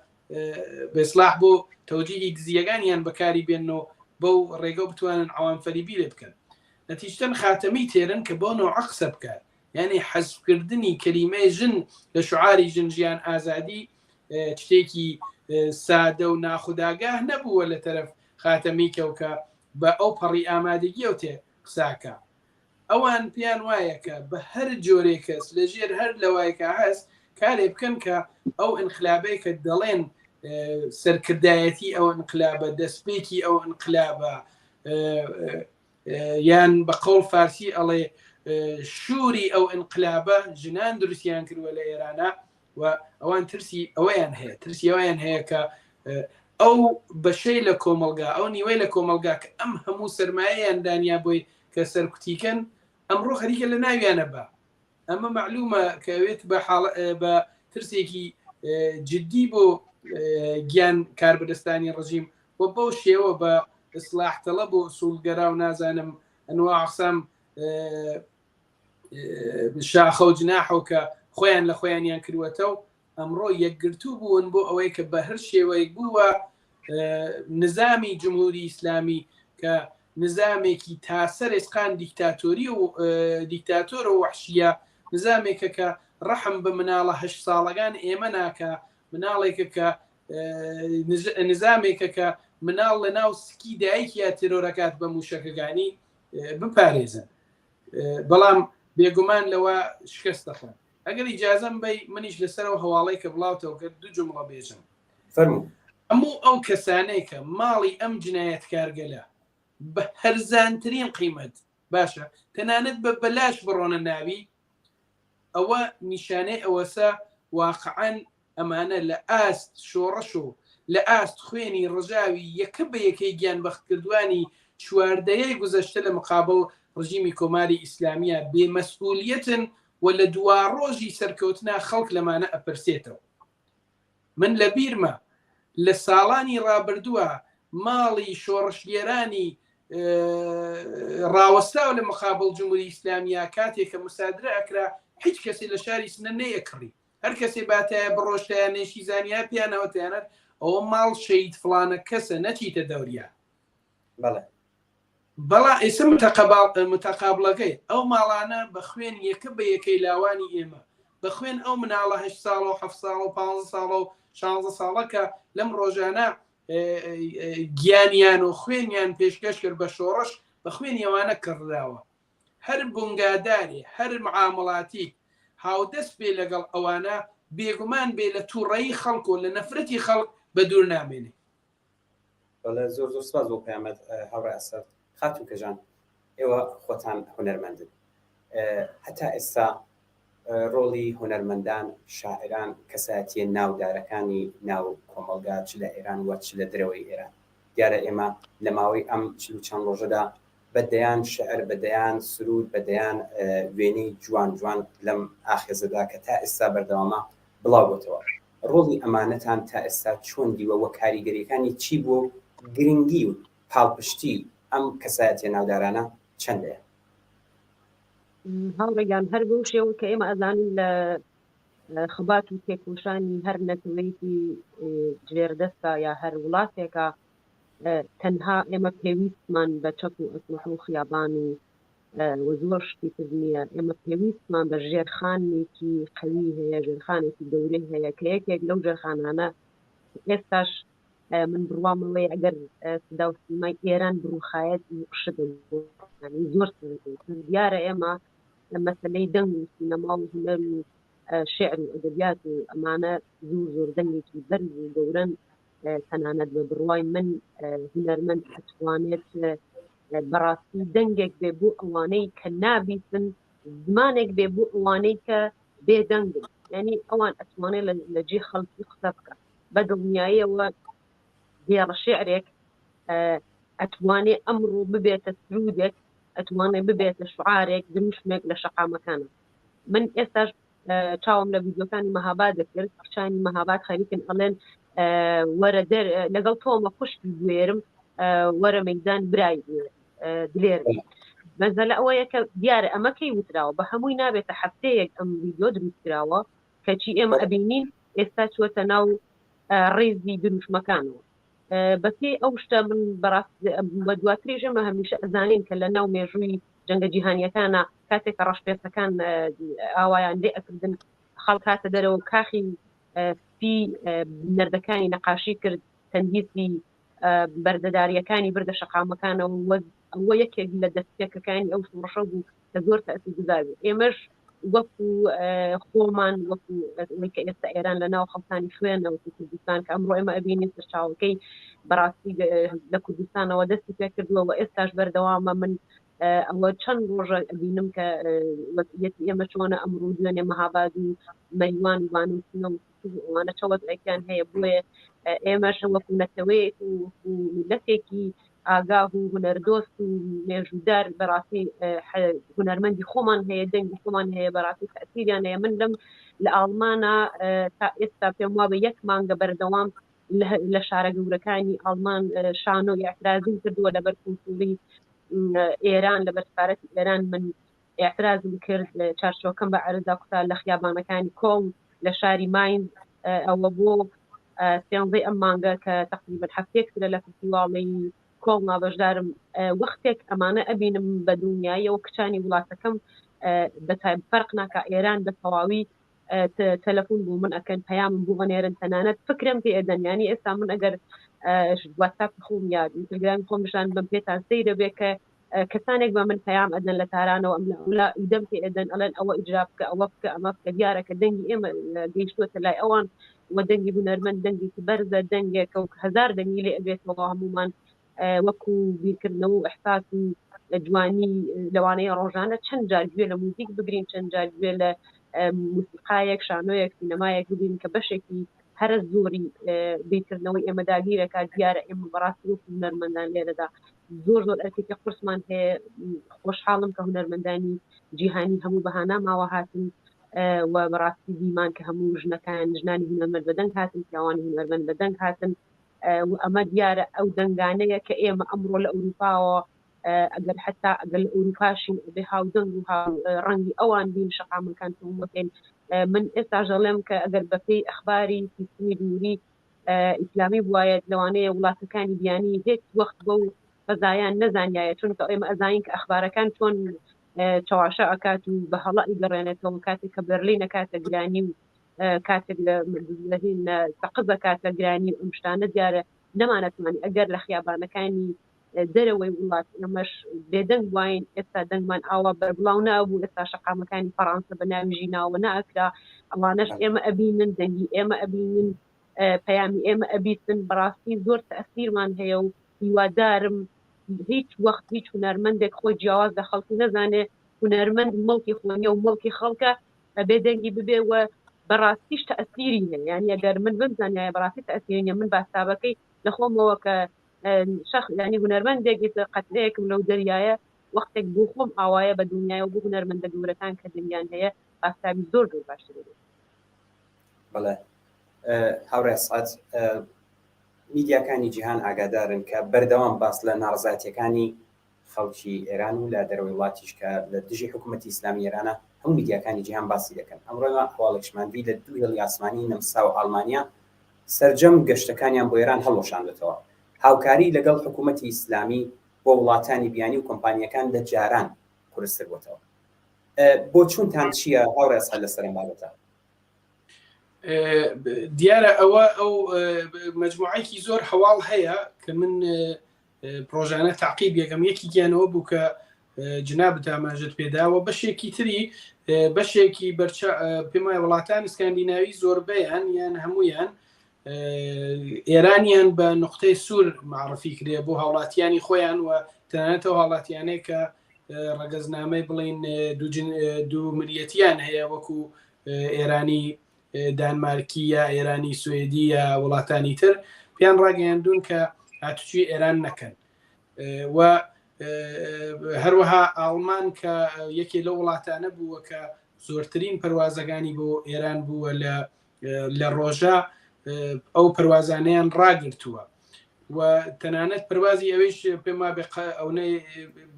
بەسلاح بۆ تەوجیهی دزیەکانیان بەکاری بێن و بەو ڕێگە بتوانن عوام فەریبی لێ بکەن. نەتیجتەن خاتەمی تێرن کە بۆ نەوعە قسە بکات، یانی حەزفکردنی کەلیمەی ژن لە شعاری ژن ژیان ئازادی شتێکی سادە و ناخوداگاه نەبووە لە تەرەف خاتەمی کەوکە بە ئەو پەڕی ئامادەگیەو تێ قساکە. ئەوان پێیان وایە کە بە هەر جۆرێ کەس لە ژێر هەر لەوایکا هەس کارێ بکەن کە ئەو ئینقلابەی کە دەڵێن سەرکردایەتی ئەو ئینقلابە دەستپێکی ئەو ئینقلابە یان بە قەوڵ فارسی ئەڵێ شووری ئەو ئینقلابە ژنان دروستیان کردووە لە ئێرانە و ئەوان ترسی ئەوەیان هەیە ترسی ئەویان هەیە کە ئەو بەشەی لە کۆمەلگا ئەو نیوەی لە کۆمەلگا کە ئەم هەموو سرمایەیان دانیا بۆی کە سەرکوتیکەن ئەمڕۆ خەریکە لە ناویانە بە ئەمە معلومە کە ئەوێت بە حاڵ بە ترسێکی جددی بۆ گیان کاربەدەستانی ڕژیم و بەو شێوە بە ئیسلاح تەڵەب و ئوسوڵگەرا و نازانم ئەنوا ئەقسام شاخە و جناحەوە کە خۆیان لە خۆیانیان کردوەتەوە ئەمڕۆ یەکگرتوو بوون بۆ ئەوەی کە بە هەر شێوەیەک بووە نظامی جمهوری ئیسلامی کە نظامێکی تاسەر ئێسقان دیکتاتۆری و دیکتاتۆر و وحشیە نظامێکە کە ڕەحم بە مناڵە هەشت ساڵەکان ئێمە ناکە مناڵێکە کە نظامێکە کە مناڵ لە ناو سکی دایکیا تێرۆرەکات بە موشەکەکانی بپارێزن بەڵام بێگومان لەوە شکست دەخۆن ئەگەر ئیجازەم بەی منیش لەسەرەوە هەواڵەی کە بڵاوتەوە کرد دوو جمڵە بێژم. فەرموو. هەموو ئەو کەسانەی کە ماڵی ئەم جنایەتکارگەلە بە هەرزانترین قیمەت باشە تەنانەت بە بەلاش بڕۆنە ناوی ئەوە نیشانەی ئەوەسە واقعەن ئەمانە لە ئاست شۆڕش و لە ئاست خوێنی ڕژاوی یەکە بە یەکەی گیانبەختکردوانی چوار دەیەی گوزەشتە لە مقابڵ ڕژیمی کۆماری ئیسلامییا بێ مەسئولیەتن و لە دواڕۆژی سەرکەوتنا خەڵک لەمانە ئەپرسێتەوە. من لە بیرمە لە ساڵانی ڕابردووە ماڵی شۆڕشگێرانی ڕاوەستاو لە مقابڵ جمهوری ئیسلامییا کاتێ کە مسادرە ئەکرا هیچ کەسێ لە شاری سنە نەیەکڕی. هەر کەسێ باتایە بڕۆشتایە نەیشی زانیایە پێیان ئەوتیانەت ئەوە ماڵ شەهید فڵانە کەسە نەچیتە دەوریا. بەڵێ. بەڵا ئێستا متەقابڵەکەی ئەو ماڵانە بە خوێن یەکە بە یەکەی لاوانی ئێمە بە خوێن ئەو مناڵە هەشت ساڵە و حەفت ساڵە و پانزە ساڵە و شانزە ساڵە کە لەم ڕۆژانە گیانیان و خوێنیان پێشکەش کرد بە شۆڕش بە خوێنی ئەوانە کڕراوە. هەر بونگادارێ، هەر معامڵاتیک هاودەست بێ لەگەڵ ئەوانە، بێگومان بێ لە توڕەیی خەڵک و لە نەفرەتی خەڵک بە دوور نامێنێ. بەڵێ زۆر زۆر سپاس بۆ پەیامت هاوڕێ ئەسەد. خاتوو کەژان ئێوە خۆتان هونەرمەندن. هەتا ئێستا ڕۆڵی هونەرمەندان، شاعیران، کەسایەتییە ناودارەکانی ناو کۆمەڵگا چ لە ئێران و چ لە دەرەوەی ئێران دیارە ئێمە لە ماوەی ئەم 40 و چەند ڕۆژەدا بە دەیان شعر، بە دەیان سروود، بە دەیان وێنەی جوان جوان لەم ئاخێزەدا کە تا ئێستا بەردەوامە بڵاو بۆتەوە. ڕۆڵی ئەمانەتان تا ئێستا چۆن دیوە و کاریگەرییەکانی چی بووە و گرنگی و پاڵپشتی ئەم کەسایەتییە ناودارانە چەندەیە؟ هاوڕێگان هەر بەو شێوە کە ئێمە ئەزانین لە خەبات و تێکۆشانی هەر نەتەوەیەکی ژێردەستە یا هەر وڵاتێکە تەنها ئێمە پێویستمان بە چەک و ئەسلحە و خیابان و و زۆر شتی تر نییە ئێمە پێویستمان بە ژێرخانێکی قەوی هەیە ژێرخانێکی گەورەی هەیە کە یەکێک لەو ژێرخانانە ئێستاش من بڕوام ئەوەیە ئەگەر سدا و سیمای ئێران بڕوخایەت شت زۆر دیارە ئێمە مەسلەی دەنگ و سینەما و هونەر و شعر و ئەدەبیات و ئەمانە زۆر زۆر دەنگێکی بەرز و گەورەن تەنانەت بە بڕوای من هونەرمەند ئەتوانێت بەڕاستی دەنگێک بێ بۆ ئەوانەی کە نابیستن زمانێک بێ بۆ ئەوانەی کە بێدەنگن یعنی ئەوان ئەتوانێت لە جێ خەڵکی قسە بکە بە دڵنیاییەوە دێڕە شعرێک ئەتوانێ ئەمڕۆ ببێتە سرودێک ئەتوانێ ببێتە شعارێک دروشمێک لە شەقامەکانە من ئێستاش چاوم لە ڤیدیۆکانی مەهاباد دەکرد کچانی مەهاباد خەریکن ئەڵێن وەرە دەر لەگەڵ تۆمە خوشکی بوێرم وەرە مەیدان برای دلێر. مەسەلە ئەوەیە کە دیارە ئەمە کەی وتراوە بە هەمووی نابێتە هەفتەیەک ئەم ڤیدیۆ دروست کراوە کەچی ئێمە ئەبینین ئێستا چووەتە ناو ڕیزی دروشمەکانەوە. بەپێی ئەو شتە من بەڕاست بە دواتریش ئێمە هەمیشە ئەزانین کە لە ناو مێژووی جەنگە جیهانیەکانە کاتێک کە ڕەشپێستەکان ئاوایان لێ ئەکردن خەڵک هاتە دەرەوە کاخی سپی نەردەکانی نەقاشی کرد تەندیسی بەردەداریەکانی بردە شەقامەکانەوە ئەوە یەکێک لە دەستپێکەکانی ئەو شۆڕشە بوو کە زۆر تەئسیر گوزار بوو ئێمەش وەکو خۆمان وەکو ئەوەی کە ئێستا ئێران لە ناو خەڵکانی خوێنە وەکو کوردستان کە ئەمڕۆ ئێمە ئەبینین سەرچاوەکەی بەڕاستی لە کوردستانەوە دەستی پێکردووە و ئێستاش بەردەوامە من ئەوە چەند ڕۆژە ئەبینم کە وەزعیەتی ئێمە چۆنە ئەمڕۆ دوێنێ مەهاباد و مەریوان و بانە و سنە و ئەوانە چە وەزعێکیان هەیە بۆیە ئێمەش وەکو نەتەوەیەک و وەکو میللەتێکی ئاگاه و هونەردۆست و مێژوودار بەڕاستی هونەرمەندی خۆمان هەیە دەنگی خۆمان هەیە بەڕاستی تەئسیریان هەیە من لەم لە ئاڵمانە تا ئێستا پێم وابە یەک مانگە بەردەوام لە شارە گەورەکانی ئاڵمان شانۆ ئیعترازیم کردووە لەبەر کونسوڵی ئێران لەبەر سفارەتی ئێران من ئیعترازم کرد چارچۆکەم بە عەرزدا کوتا لە خیابانەکانی کۆڵن لە شاری ماینز ئەوە بۆ سێنزەی ئەم مانگە کە تقریبا هەفتەیەک ترە لە فستیواڵی کۆڵنا بەشدارم وەختێک ئەمانە ئەبینم بە دڵنیاییەوە کچانی وڵاتەکەم بە فەرق ناکا ئێران بە تەواوی تەلەفۆن بۆ من ئەکەن پەیامم بۆ ئەنێرن تەنانەت فکرم پێ ئەدەن یانی ئێستا من ئەگەر واتساپ خۆم یا ئینستاگرامی خۆم نیشان بەم پێتان سەیرە بێ کە کەسانێک بە من پەیام ئەدەن لە تارانەوە ئەم لە ئیدەم پێ ئەدەن ئەڵێن ئەوە ئیجرا بکە ئەوە بکە ئەمە بکە دیارە کە دەنگی ئێمە گەیشتووەتە لای ئەوان و دەنگی هونەرمەند دەنگێکی بەرزە دەنگێکە و هەزار دەنگی لێ ئەبێتەوە هەمومان وەکو بیرکردنەوە و ئیحساس و جوانی لەوانەیە ڕۆژانە چەند جار گوێ لە موزیک بگرین چەند جار گوێ لە موسیقایەک شانۆیەک سینەمایەک بگرین کە بەشێکی هەرە زۆری بیرکردنەوەی ئێمە داگیرەکە دیارە ئێمە بەڕاستی وەکو هونەرمەندان لێرەدا زۆر زۆر ئەرکێکی قورسمان هەیە خۆشحاڵم کە هونەرمەندانی جیهانی هەموو بەهانا ماوە هاتن و بەڕاستی دیمان کە هەموو ژنەکان ژنانی هونەرمەند بەدەنگ هاتن پیاوانی هونەرمەند بەدەنگ هاتن و ئەمە دیارە ئەو دەنگانەیە کە ئێمە ئەمڕۆ لە ئەوروپاوە ئەگەر حتا ئەگەر لە ئەوروپاشین ئەبێ هاودەنگ و هاو ڕەنگی ئەوان بین شەقامەکان تەوم بکەین من ئێستا دەڵێم کە ئەگەر بەپێی ئەخباری سیستمی جمهوری ئیسلامی بوایە لەوانەیە وڵاتەکانی بیانی هیچ وەخت بەو فەزایان نەزانیایە چونکە ئێمە ئەزانین کە ئەخبارەکان چۆن چەواشە ئەکات و بە هەڵە ئیگەڕێنێتەوە کاتێک کە بەرلین ئەکاتە گرانی و کاتێک لە هین سەقز ئەکاتە گرانی و ئەم شتانە دیارە نەمانەتوانی ئەگەر لە خیابانەکانی دەرەوەی وڵات ئێمەش بێدەنگ بواین ئێستا دەنگمان ئاوا بەربڵاو نابوو ئێستا شەقامەکانی فەڕانسە بە ناوی ژیناوە ناکرا ئەوانەش ئێمە ئەبینن دەنگی ئێمە ئەبینن پەیامی ئێمە ئەبیستن بەڕاستی زۆر تەئسیرمان هەیە و هیوادارم هیچ وەخت هیچ هونەرمەندێک خۆی جیاواز لە خەڵکی نەزانێ هونەرمەند مڵکی خۆ نیە و مڵکی خەڵکە ئەبێ دەنگی ببێ و بەڕاستیش تەئسیری هەیە یانی ئەگەر من بمزانیایە بەڕاستی تەئسیری نیە من باسابەکەی لە خۆمەوە کە شەخ یانی هونەرمەندێک ئیتر قەترەیەکم لەو دەریایە وەختێک بۆ خۆم ئاوایە بە دڵنیایەوە بۆ هونەرمەندە گەورەکان کە دەنگیان هەیە بازتابی زۆر زۆر باشتر دەبێت. بەڵێ هاوڕێ سعد میدیاکانی جیهان ئاگادارن کە بەردەوام باس لە ناڕزاتیەکانی خەڵکی ئێران و لە دەرەوەی وڵاتیش کە لە دژی حکوومەتی ئیسلامی ئێرانە هەموو میدیاکانی جیهان باسی دەکەن ئەمڕۆ هەواڵێکشمان دی لە دوو هێڵی ئاسمانی نەمسا و ئاڵمانیا سەرجەم گەشتەکانیان بۆ ئێران هەڵوەشاندوێتەوە هاوکاری لەگەڵ حکوومەتی ئیسلامی بۆ وڵاتانی بیانی و کۆمپانیەکان لە جاران قورستر بۆتەوە بۆچوونتان چییە هاوڕێ ئەسعەد لەسەر ئەم بابەتە؟ دیارە ئەوە ئەو مجموعەیەکی زۆر هەواڵ هەیە کە من پرۆژانە تاقیب یەکەم یەکیگیانەوە بوو کە جنابت ئاماژت پێداوە بەشێکی تری بەشێکی بەرچە پێم وایە وڵاتان سکاندیناوی زۆربەیان یان هەمویان ئێرانیان بە نقطەی سوور معرفی کرێ بۆ هاوڵاتیانی خۆیان و تەنانەتەوە هاوڵاتیانەی کە ڕەگەزنامەی بڵین دوو ملیەتیان هەیە وەکو ئێرانی دانمارکی یا ئێرانی سوئدی یا وڵاتانی تر پێیان ڕاگەیاندون کە هاتوچوی ئێران نەکەن و هەروەها ئاڵمان کە یەکێ لەو وڵاتانە بووە کە زۆرترین پەروازەکانی بۆ ئێران بووە لە لە ڕۆژە ئەو پەروازانەیان ڕاگرتووە. و تەنانەت پەروازی ئەوەیش پێم وابێ ئەونەی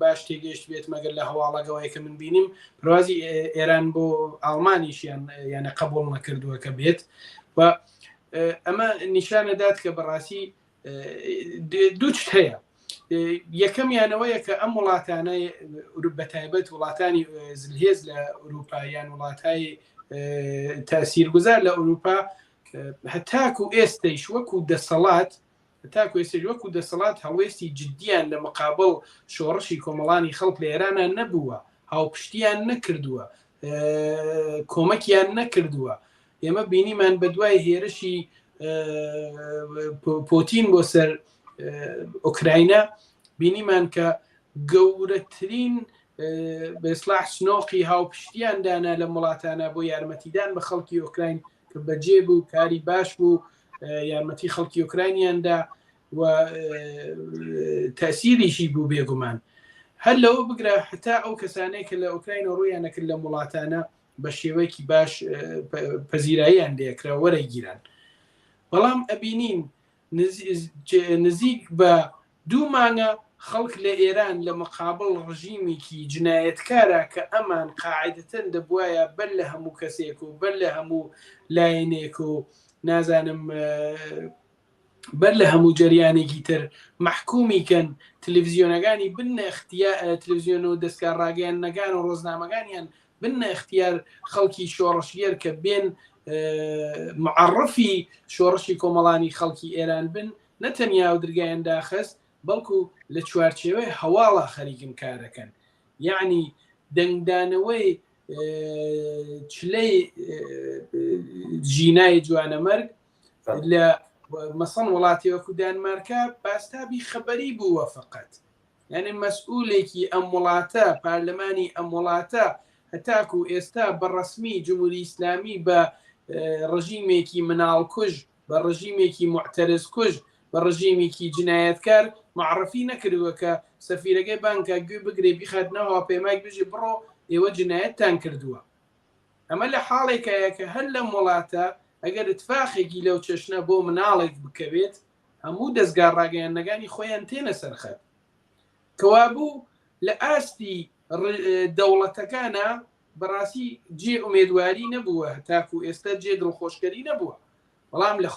باش تێگەیشت بێت مەگەر لە هەواڵەگەوەی کە من بینیم پروازی ئێران بۆ ئاڵمانیشیان یانە قبول نەکردووە کە بێت و ئەمە نیشانەدات کە بەڕاستی دوو هەیە یەکەمیانەوەیە کە ئەم وڵاتانە بە تایبەت وڵاتانی زلهێز لە ئەوروپا یان وڵاتای تاسیرگوزار لە ئەوروپا هەتاکو ئێستەیش وەکو دەسەڵات هەتاکو ئێستەیش وەکو دەسەڵات هەڵوێستی جدیان لە مقابڵ شۆڕشی کۆمەڵانی خەڵک لە ئێرانا نەبووە، هاوپشتیان نەکردووە، کۆمەکیان نەکردووە. ئێمە بینیمان بە دوای هێرشی پۆتین بۆ سەر ئۆکراینا بینیمان کە گەورەترین بەسلاح سنۆقی هاوپشتیان دانا لە وڵاتانە بۆ یارمەتیدان بە خەڵکی ئۆکراین کە بەجێ بوو کاری باش بوو یارمەتی خەڵکی ئۆکراینیاندا و تەسیریشی بوو بێگومان هەر لەوە بگرە هەتا ئەو کەسانەی کە لە ئۆکراین و ڕوویان نەکرد لە وڵاتانە بە شێوەیەکی باش پەزیراییان لێکرا وەرەگیران بەڵام ئەبینین نزیک بە دوو مانگە خەڵک لە ئێران لە مقابڵ ڕژیمیکی جنایەتکارا کە ئەمان قاعیدەتەن دەبوایە بەر لە هەموو کەسێک و بەر لە هەموو لایەنێک و نازانم بەر لە هەموو جەریانێکی تر مەحکومی کەن تلویزیۆنەکانی بنە اختیا تلویزیۆن و دەستگا ڕاگەیاندنەکان و ڕۆزنامەکانیان بنە اختیار خەڵکی شۆڕشگێر کە بێن معەڕفی شۆڕشی کۆمەڵانی خەڵکی ئێران بن نە تەنیا ئەو درگایان داخست بەڵکو لە چوارچێوەی هەواڵا خەریکن کارەکەن یەعنی دەنگدانەوەی چلەی ژینای جوانەمەرگ لە مەسەن وڵاتی وەکو دانمارکە باستابی خەبەری بووە فقط یعنی مەسئولێکی ئەم وڵاتە پارلەمانی ئەم وڵاتە هەتاکو ئێستا بە ڕسمی جمهوری ئیسلامی بە ڕژیمێکی مناڵکوژ بە ڕژیمێکی موعتەرز کوژ، بە ڕژیمیکی جنایەتکار مەعڕفی نەکردوە کە سەفیرەکەی بانگ کا گوێ بگرێ بیخات ناو هاوپەیمایک بژێ بڕۆ ئێوە جنایەتتان کردوە. ئەمە لە حاڵێکایە کە هەر لەم وڵاتە ئەگەر ئتفاقێکی لەو چەشنە بۆ مناڵێک بکەوێت هەموو دەزگا ڕاگەیاندنەکانی خۆیان تێنە سەر خەت. کەوابوو لە ئاستی دەوڵەتەکانا بەڕاستی جێ ئومێدواری نەبووە هەتاکو ئێستا جێ دڵخۆشکەری نەبووە بەڵام لە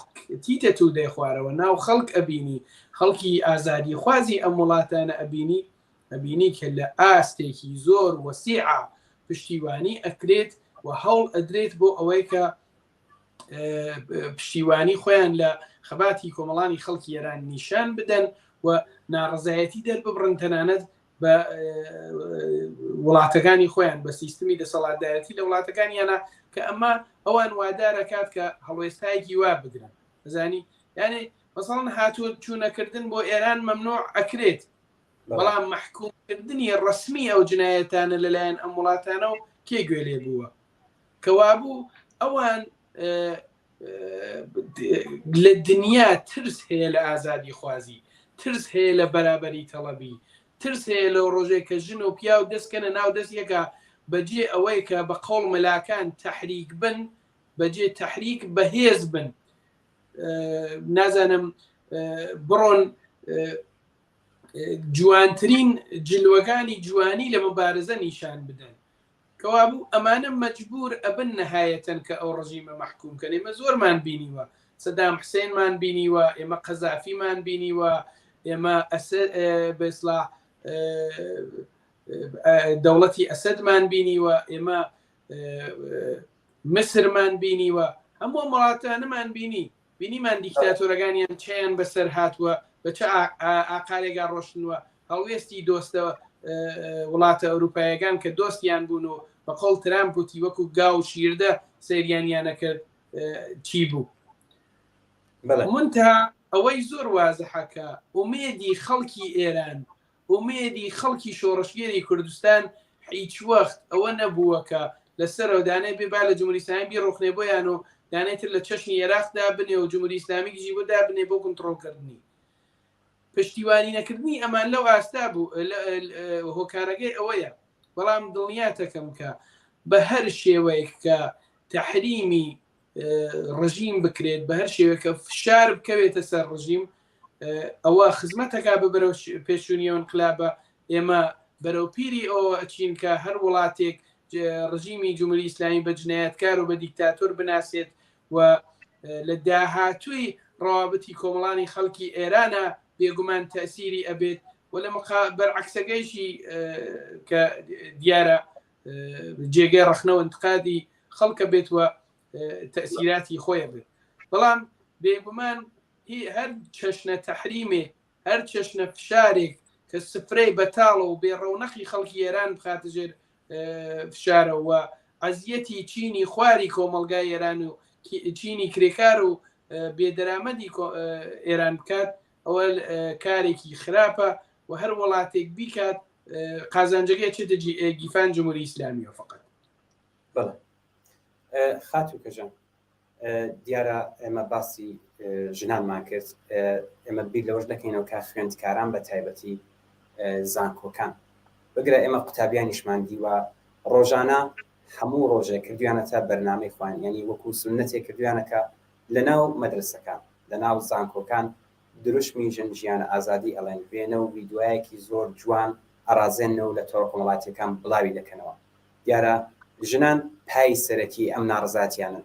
تیتە تودەی خوارەوە ناو خەڵک ئەبینی خەڵکی ئازادی خوازی ئەم وڵاتانە ئەبینی ئەبینی کە لە ئاستێکی زۆر وەسیعە پشتیوانی ئەکرێت و هەوڵ ئەدرێت بۆ ئەوەی کە پشتیوانی خۆیان لە خەباتی کۆمەڵانی خەڵکی ئێران نیشان بدەن و ناڕزایەتی دەرببڕن تەنانەت بە وڵاتەکانی خۆیان بە سیستمی دەسەڵاتدارەتی لە وڵاتەکانیانە کە ئەمە ئەوان وادارە کات کە هەڵوێستایەکی وا بگرن زانی یعنی مەسەڵەن هاتوو چوونەکردن بۆ ئێران مەمنوع ئەکرێت بەڵام مەحکومکردنی ڕسمی ئەو جنایەتانە لەلایەن ئەم وڵاتانە و کێ گوێ لێ بووە کەوابوو ئەوان لە دنیا ترس هەیە لە ئازادی خوازی ترس هەیە لە بەرابەری تەڵەبی ترس هەیە لەو ڕۆژێک کە ژن و پیاو دەستکەنە ناو دەست یەکە بەجێ ئەوەی کە بە قەوڵ مەلاکان تەحریک بن بەجێ تەحریک بەهێز بن نازانم بڕۆن جوانترین جلوەکانی جوانی لە مبارزە نیشان بدەن کەوابوو ئەمانە مەجبوور ئەبن نەهایەتەن کە ئەو ڕژیمە مەحکووم کەن. ئێمە زۆرمان بینیوە، سەدام حسێنمان بینیوە، ئێمە قەزافیمان بینیوە، ئێمە بە ئیسڵاح دەوڵەتی ئەسەدمان بینیوە، ئێمە مسرمان بینیوە، هەموو ئەم وڵاتانەمان بینی. بینیمان دیکتاتۆرەکانیان چیان بەسەر هاتووە، بە چ ئاقارێکا ڕۆشتنوە، هەڵوێستی دۆستە وڵاتە ئەوروپایەکان کە دۆستیان بوون و بە قەوڵ ترامپ وتی وەکو گا و شیردە سەیریانیان ئەکرد چی بوو. منتها ئەوەی زۆر وازحە کە ئومێدی خەڵکی ئێران ئومێدی خەڵکی شۆڕشگێری کوردستان هیچ وەخت ئەوە نەبووە کە لە سەرەوە دانەی بێ با لە جمهوری ئیسلامی بیڕوخنێ بۆیان و دانەی تر لە چەشنی ئێراق دابنێ و جمهوری ئیسلامی گژی بۆ دابنێ بۆ کونتڕۆڵکردنی. پشتیوانی نەکردنی ئەمان لەو ئاستا بوو هۆکارەکەی ئەوەیە بەڵام دڵنیاتەکەم کە بە هەر شێوەیەک کە تەحریمی ڕژیم بکرێت بە هەر شێوەیەک کە فشار بکەوێتە سەر ڕژیم ئەوە خزمەتەکە بە بەرەو پێشونی ئەو انقلابە ئێمە بەرەو پیری ئەوە ئەچین کە هەر وڵاتێک ڕژیمی جمهوری ئیسلامی بە جنایەتکار و بە دیکتاتۆر بناسێت و لە داهاتووی ڕەوابتی کۆمەڵانی خەڵکی ئێرانە بێگومان تەسیری ئەبێت و لە بەرعکسەکەیشی کە دیارە جێگەی ڕەخنە و انتقادی خەڵکە بێت و تەسیراتی خۆیە بێت بەڵام بێگومان هی هەر چەشنە تەحریمێک هەر چەشنە فشارێک کە سفرەی بەتاڵە و بێ ڕەونەقی خەڵکی ئێران بخاتە ژێر فشارەوە ئەزیەتی چینی خواری کۆمەڵگای ئێران و چینی کرێکار و بێدەرامەدی ئێران بکات ئەوە کارێکی خراپە و هەر وڵاتێک بیکات قازانجەکەی چێتە گیفان جمهوری ئیسلامیەوە فقط. بەڵێ خاتوو کەژان دیارە ئێمە باسی ژنانمان کرد ئێمە بیر لەوەش دەکەینەوە کە خوێندکاران بە تایبەتی زانکۆکان بگرە ئێمە قوتابیانیشمان دیوە ڕۆژانە هەموو ڕۆژێک کردویانەتە بەرنامەی خوان ینی وەکو سنەتێک کردویانەکە لە ناو مەدرسەکان لە ناو زانکۆکان دروشمی ژن ژیان ئازادی ئەڵێن وێنە و ویدوایەکی زۆر جوان ئەڕازێنەوە لە تۆڕە کۆمەڵاتیەکان بڵاوی دەکەنەوە دیارە ژنان پای سەرەکی ئەم ناڕەزاتیانەن،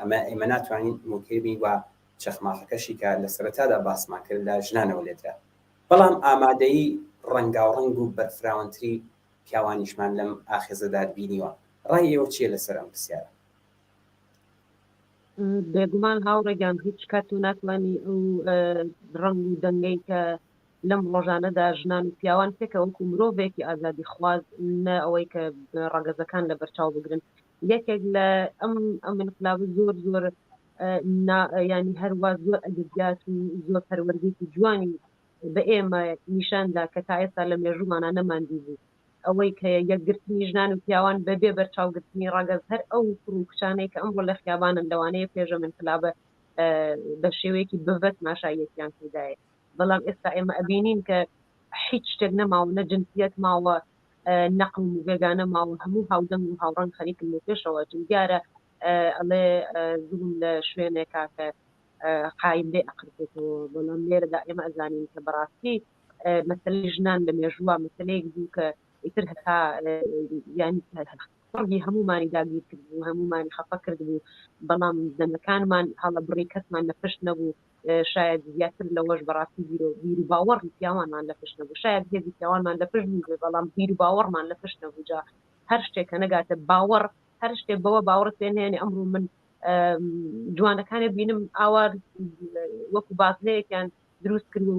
ئەمە ئێمە ناتوانین موکر بین و چەخماخەکەشی کە لە سەرەتادا باسمان کرد لە ژنانەوە لێدرا، بەڵام ئامادەیی ڕەنگاوڕەنگ و بەرفراوانتری پیاوانیشمان لەم ئاخێزەدا بینیوە، ڕای ئێوە چییە لەسەر ئەم پرسیارە؟ بێگومان هاوڕێ گیان هیچ کات تۆ ناتوانی ئەو ڕەنگ و دەنگەی کە لەم ڕۆژانەدا ژنان و پیاوان پێکەوە وەکو مرۆڤێکی ئازادیخواز نە ئەوەی کە ڕەگەزەکان لەبەرچاو بگرن یەکێک لە ئەم ئەم انقلاب زۆر زۆر ینی هەروە زۆر ئەدەبیات و زۆر پەروەردەیەکی جوانی بە ئێمە نیشاندا کە تا ئێستا لە مێژوومانە نەماندی بوو ئەوەی کە یەکگرتنی ژنان و پیاوان بەبێ بەرچاوگرتنی ڕەگەز هەر ئەو کوڕ و کچانەی کە ئەمڕۆ لە خیابانن لەوانەیە پێش ئەم انقلابە بە شێوەیەکی بڤەت ماشاییەکیان کردایە بەڵام ئێستا ئێمە ئەبینین کە هیچ شتێک نەماوە نە جنسیەت ماوە نە قەوم و بێگانە ماوە هەموو هاودەنگ و هاوڕەنگ خەریکن بۆ پێشەوە چون دیارە ئەڵێ زوڵم لە شوێنێکا کە قایم لێ ئەقرپێتەوە بەڵام لێرەدا ئێمە ئەزانین کە بەڕاستی مەسەلەی ژنان لە مێژووە مەسەلەیەک بوو کە ئیتر هەتا یانی ڕەنگی هەموومانی داگیر کردبوو هەموومانی خەفە کردبوو بەڵام دەنگەکانمان هەڵەبڕی کەسمان لە پشت نەبوو شاید زیاتر لەوەش بەڕاستی بیر و بیر و باوەڕی پیاوانمان لە پشت نەبوو شاید هێزی پیاوانمان لە پشت بوو بەڵام بیر و باوەڕمان لە پشت نەبوو جا هەر شتێک کە نەگاتە باوەڕ هەر شتێک بەوە باوەڕت پێ نێنێ ئەمڕۆ من جوانەکانێ بینم ئاوا وەکو بازنەیەکیان دروست کرد و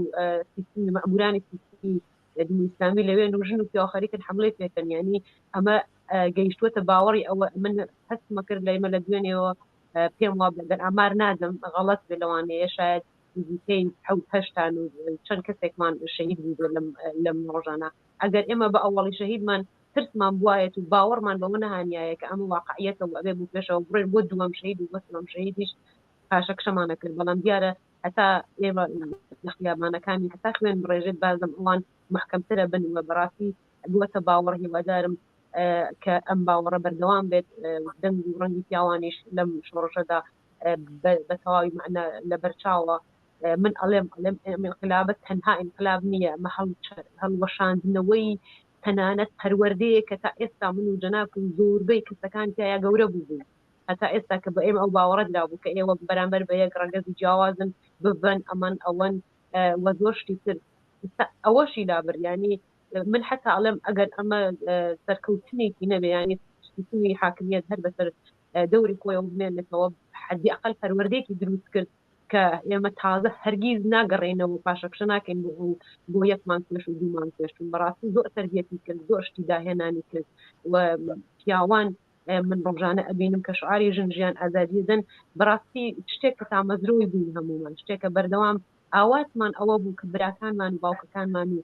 سیستمی مەئمورانی سیستمی جمهوری ئیسلامی لەوێن و ژن و پیاو خەریکن حملەی پێکەن یعنی ئەمە گەیشتووەتە باوەڕی ئەوە من هەستمە کرد لە ئێمە لە دوێنێەوە پێم وا بێ ئامار نادەم غەڵەت بێ لەوانەیە شاید نزیکەی حەوت هەشتان و چەند کەسێکمان شەهید بوو لەم لەم ڕۆژانە ئەگەر ئێمە بە ئەوەڵی شەهیدمان ترسمان بوایەت و باوەڕمان بەوە نەهانیایە کە ئەمە واقعیەتە و ئەبێ بۆ پێشەوە بڕۆین بۆ دووەم شەهید و بۆ سێیەم شەهیدیش پاشەکشەمان ئەکرد بەڵام دیارە هەتا ئێمە لە خیابانەکانی هەتا خوێن بڕێژێت بازم ئەوان محکەمترە بن و بەڕاستی بووەتە باوەڕ هیوادارم کە ئەم باوەڕە بەردەوام بێت دەنگ و ڕەنگی پیاوانیش لەم شۆڕشەدا بە تەواوی مەعنا لەبەرچاوە من ئەڵێم ئەڵێم ئەم ئینقلابە تەنها ئینقلاب نییە ئەمە هەڵوەشاندنەوەی تەنانەت پەروەردەیە کە تا ئێستا من و جەنابتم زۆربەی کەسەکان تیایا گەورە بووبووین هەتا ئێستا کە بە ئێمە ئەو باوەڕە درابوو کە ئێوە بەرامبەر بە یەک ڕەگەزی جیاوازن ببن ئەمەن ئەوەن و زۆر شتی تر ئەوەشی لابرد یانی من حتا ئەڵێم ئەگەر ئەمە سەرکەوتنێکی نەبێ یانی سیستمی حاکمیت هەر بەسەر دەوری خۆیەوە بمێنێتەوە حەدی ئەقل پەروەردەیەکی دروست کرد کە ئێمە تازە هەرگیز ناگەڕێینەوە پاشەکشە ناکەین بۆ ئەو بۆ یەک مانگ پێش و دوو مانگ پێش چون بەڕاستی زۆر تەربیەتی کرد زۆر شتی داهێنانی کرد و پیاوان من ڕۆژانە ئەبینم کە شعاری ژن ژیان ئازادی دەن بەڕاستی شتێک کە تامەزرۆی بووین هەموومان شتێکە بەردەوام ئاواتمان ئەوە بوو کە براکانمان و باوکەکانمان و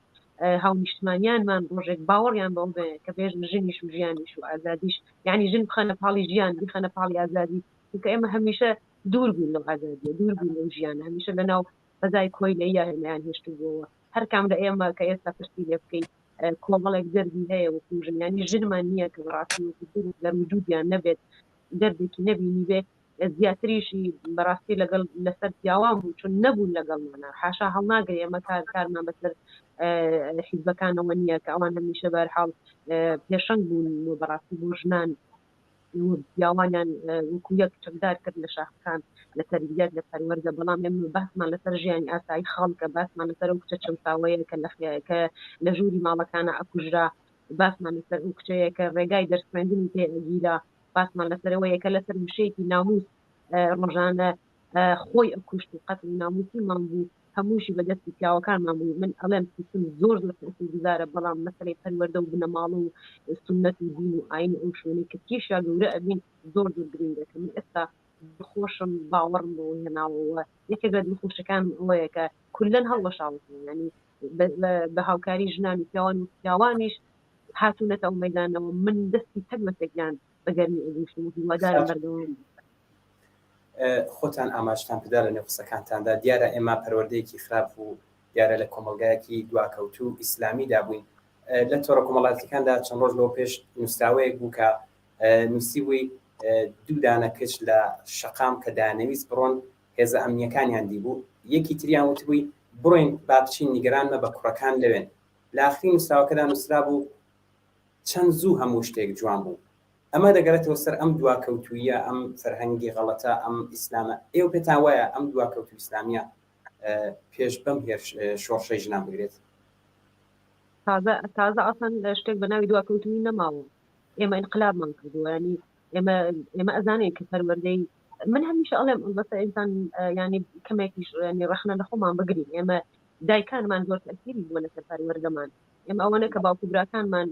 هاونیشتمانیانمان ڕۆژێک باوەڕیان بەوە بێ کە بێژن ژنیش و ژیانیش و ئازادیش یعنی ژن بخەنە پاڵی ژیان بیخەنە پاڵی ئازادی چونکە ئێمە هەمیشە دوور بووین لەو ئازادیە دوور بووین لەو ژیانە هەمیشە لەناو فەزای کۆیلەیە ئێمەیان هێشتبووەوە هەر کام لە ئێمە کە ئێستا پرسی لێ بکەیت کۆمەڵێک دەردی هەیە وەکو ژن یانی ژنمان نییە کە بەڕاستی وەکو دەرد لە وجودیان نەبێت دەردێکی نەبینی بێ. زیاتریشی بەڕاستی لەگەڵ لەسەر پیاوان بوو چون نەبوون لەگەڵمانە حاشا هەڵناگرێ ئێمە کار کارمان بەسەر حیزبەکانەوە نییە کە ئەوان هەمیشە بەرحاڵ پێشەنگ بوون و بەڕاستی بۆ ژنان پیاوانیان وەکو یەک چەکدار کرد لە شاخەکان لە تەربیەت لە پەروەردە بەڵام ئێمە باسمان لەسەر ژیانی ئاسایی خەڵکە باسمان لەسەر ئەو کچە چەوساوەیە کە لە کە لە ژووری ماڵەکانە ئەکوژرا باسمان لەسەر ئەو کچەیە کە ڕێگای دەرس خوێندنی پێ ئەگیرا باسمان لەسەرەوەیە کە لەسەر وشەیەکی ناموس ڕۆژانە خۆی ئەکوشت و قەتڵی ناموسیمان بوو هەمووشی بە دەستی پیاوەکانمان بوو من ئەڵێم سیستم زۆر زۆر تەئسیر گوزارە بەڵام مەسەلەی پەروەردە و بنەماڵە و سوننەت و دین و ئاین و ئەو شوێنەی کە تێشیا گەورە ئەبین زۆر زۆر گرنگە کە من ئێستا دڵخۆشم باوەڕم بەوە هێناوە و یەکێک لە دڵخۆشەکانم ئەوەیە کە کولەن هەڵوەشاوەتەوە یعنی بە هاوکاری ژنان و پیاوان و پیاوانیش هاتوونەتە ئەو مەدانەوە من دەستی تەک بەسێکیان بە گەرمی ئەگوشم و هیوادارم بەردەوام خۆتان ئاماژتان پێدا لە نێو قسەکانتاندا دیارە ئێمە پەروەردەیەکی خراپ و دیارە لە کۆمەڵگایەکی دواکەوتوو ئیسلامیدا بووین لە تۆڕە کۆمەڵاتیەکاندا چەند ڕۆژ لەوە پێش نووسراوەیەک بوو کە نووسیبووی دوو دانە کچ لە شەقام کە دایانەویست بڕۆن هێزە ئەمنیەکانیان دیبوو یەکی تریان وتبووی بڕۆین با بچین نیگەران مەبە کوڕەکان لەوێن لە ئاخری نووسراوەکەدا نووسرابوو چەند زوو هەموو شتێک جوان بوو ئەمە دەگەڕێتەوە سەر ئەم دواکەوتوویە ئەم فەرهەنگی غەڵەتە ئەم ئیسلامە ئێوە پێتان وایە ئەم دواکەوتوو ئیسلامیە پێش بەم هێرش شۆڕشەی ژنان بگرێت؟ تازە تازە ئەسڵەن شتێک بە ناوی دواکەوتوویی نەماوە ئێمە ئینقلابمان کردووە ینی ئێمە ئێمە ئەزانین کە پەروەردەی من هەمیشە ئەڵێم ئەلبەتە ئینسان ینی کەمێکیش ینی ڕەخنە لە خۆمان بگرین ئێمە دایکانمان زۆر تەئسیری بووە لەسەر پەروەردەمان ئێمە ئەوەنە کە باوک و براکانمان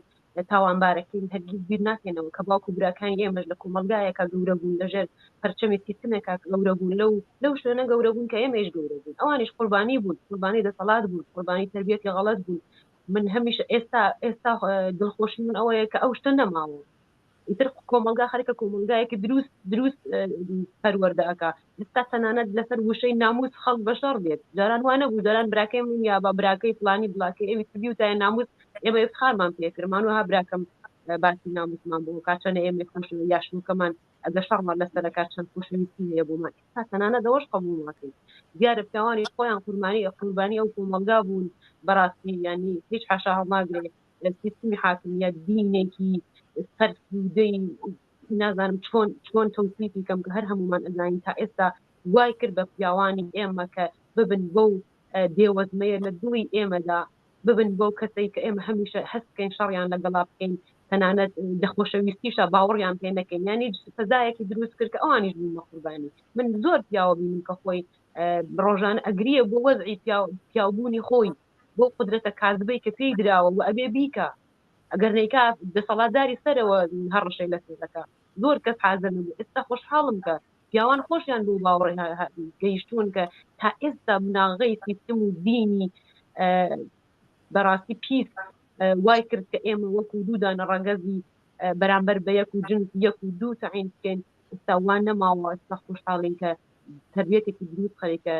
تاوانبارەکەین هەرگیز بیر ناکەینەوە کە باوک و براکانی ئێمەش لە کۆمەڵگایەکە گەورە بوون لەژێر پەرچەمی سیستمێکا گەورە بوون لەو لەو شوێنە گەورە بوون کە ئێمەیش گەورە بوون ئەوانیش قوربانی بوون قوربانی دەسەڵات بوون قوربانی تربیەتی غەڵەت بوون من هەمیشە ئێستا ئێستا دڵخۆشی من ئەوەیە کە ئەو شتە نەماوە ئیتر کۆمەڵگا خەریکە کۆمەڵگایەکی دروست دروست پەروەردە ئەکا ئێستا تەنانەت لەسەر وشەی ناموس خەڵک بە شەڕ دێت جاران وا نەبوو جاران براکەی من یا بە براکەی فلانی بڵاکەی ئەوی تر بیوتایە ناموس ئێمە ئیفتخارمان پێکردمان وها براکەم باسی ناموسمان بۆ کا چەنە ئێمەی خۆش یا شوکەمان ئەگە شەڕمان لەسەرەکە چەند خۆشەویستی هەیە بۆمان ئێستا تەنانەت ئەوەش قبوڵ ناکەین دیارە پیاوانی خۆیان قوربانی قوربانی ئەو کۆمەڵگا بوون بەڕاستی ینی هیچ حاشا هەڵناگرێ سیستمی حاکمیەت دینێکی فەرسوودەی نازانم چۆن چۆن تەوسیفی کەم کە هەر هەمومان ئەزانین تا ئێستا وای کرد بە پیاوانی ئێمە کە ببن بەو دێوەزمەیە لە دڵی ئێمەدا ببن بەو کەسەی کە ئێمە هەمیشە هەست بکەین شەڕیان لەگەڵا بکەین تەنانەت لە خۆشەویستیشا باوەڕیان پێ نەکەین یانی فەزایەکی دروست کرد کە ئەوانیش بوون بە قوربانی من زۆر پیاوە بینم کە خۆی ڕۆژانە ئەگریە بۆ وەزعی پیاوبوونی خۆی بۆ قدرەتە کازبەی کە پێی دراوە و ئەبێ بیکا ئەگەر نیکا دەسەڵاتداری سەرەوە هەڕەشەی لەسەر دەکا زۆر کەس حازر نەبوو ئێستا خۆشحاڵم کە پیاوان خۆشیان بۆ باوەڕی گەیشتوون کە تا ئێستا بناغەی سیستم و دینی بەڕاستی پیس وای کرد کە ئێمە وەکو دوو دانە ڕەگەزی بەرامبەر بە یەک و جنس یەک و دوو تەعین بکەین ئێستا وا نەماوە ئێستا خۆشحاڵین کە تەربیەتێکی دروست خەریکە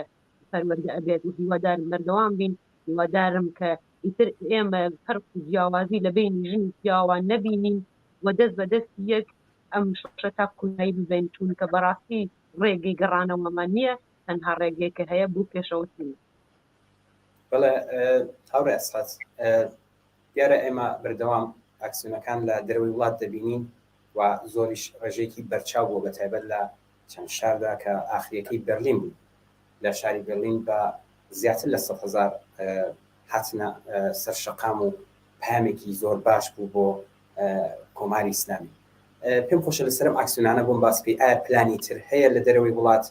پەروەردە ئەبێت و هیوادارم بەردەوام بین هیوادارم کە ئیتر ئێمە فەرق و جیاوازی لە بینی ژن و پیاوان نەبینین و دەست بە دەستی یەک ئەم شۆڕشە تا کۆتایی ببەین چونکە بەڕاستی ڕێگەی گەڕانەوەمان نییە تەنها ڕێگەیەکە هەیە بۆ پێشەوە چوون. بەڵێ هاوڕێ ئەسحەت دیارە ئێمە بەردەوام ئاکسیۆنەکان لە دەرەوەی وڵات دەبینین و زۆریش ڕێژەیەکی بەرچاو بووە بە تایبەت لە چەند شاردا کە ئاخریەکەی بەرلین بوو لە شاری بەرلین بە زیاتر لە 100,000 هاتنە سەر شەقام و پامێکی زۆر باش بوو بۆ کۆماری ئیسلامی پێم خۆشە لەسەرم ئاکسیۆنانە بۆم باس بکەی ئایا پلانی تر هەیە لە دەرەوەی وڵات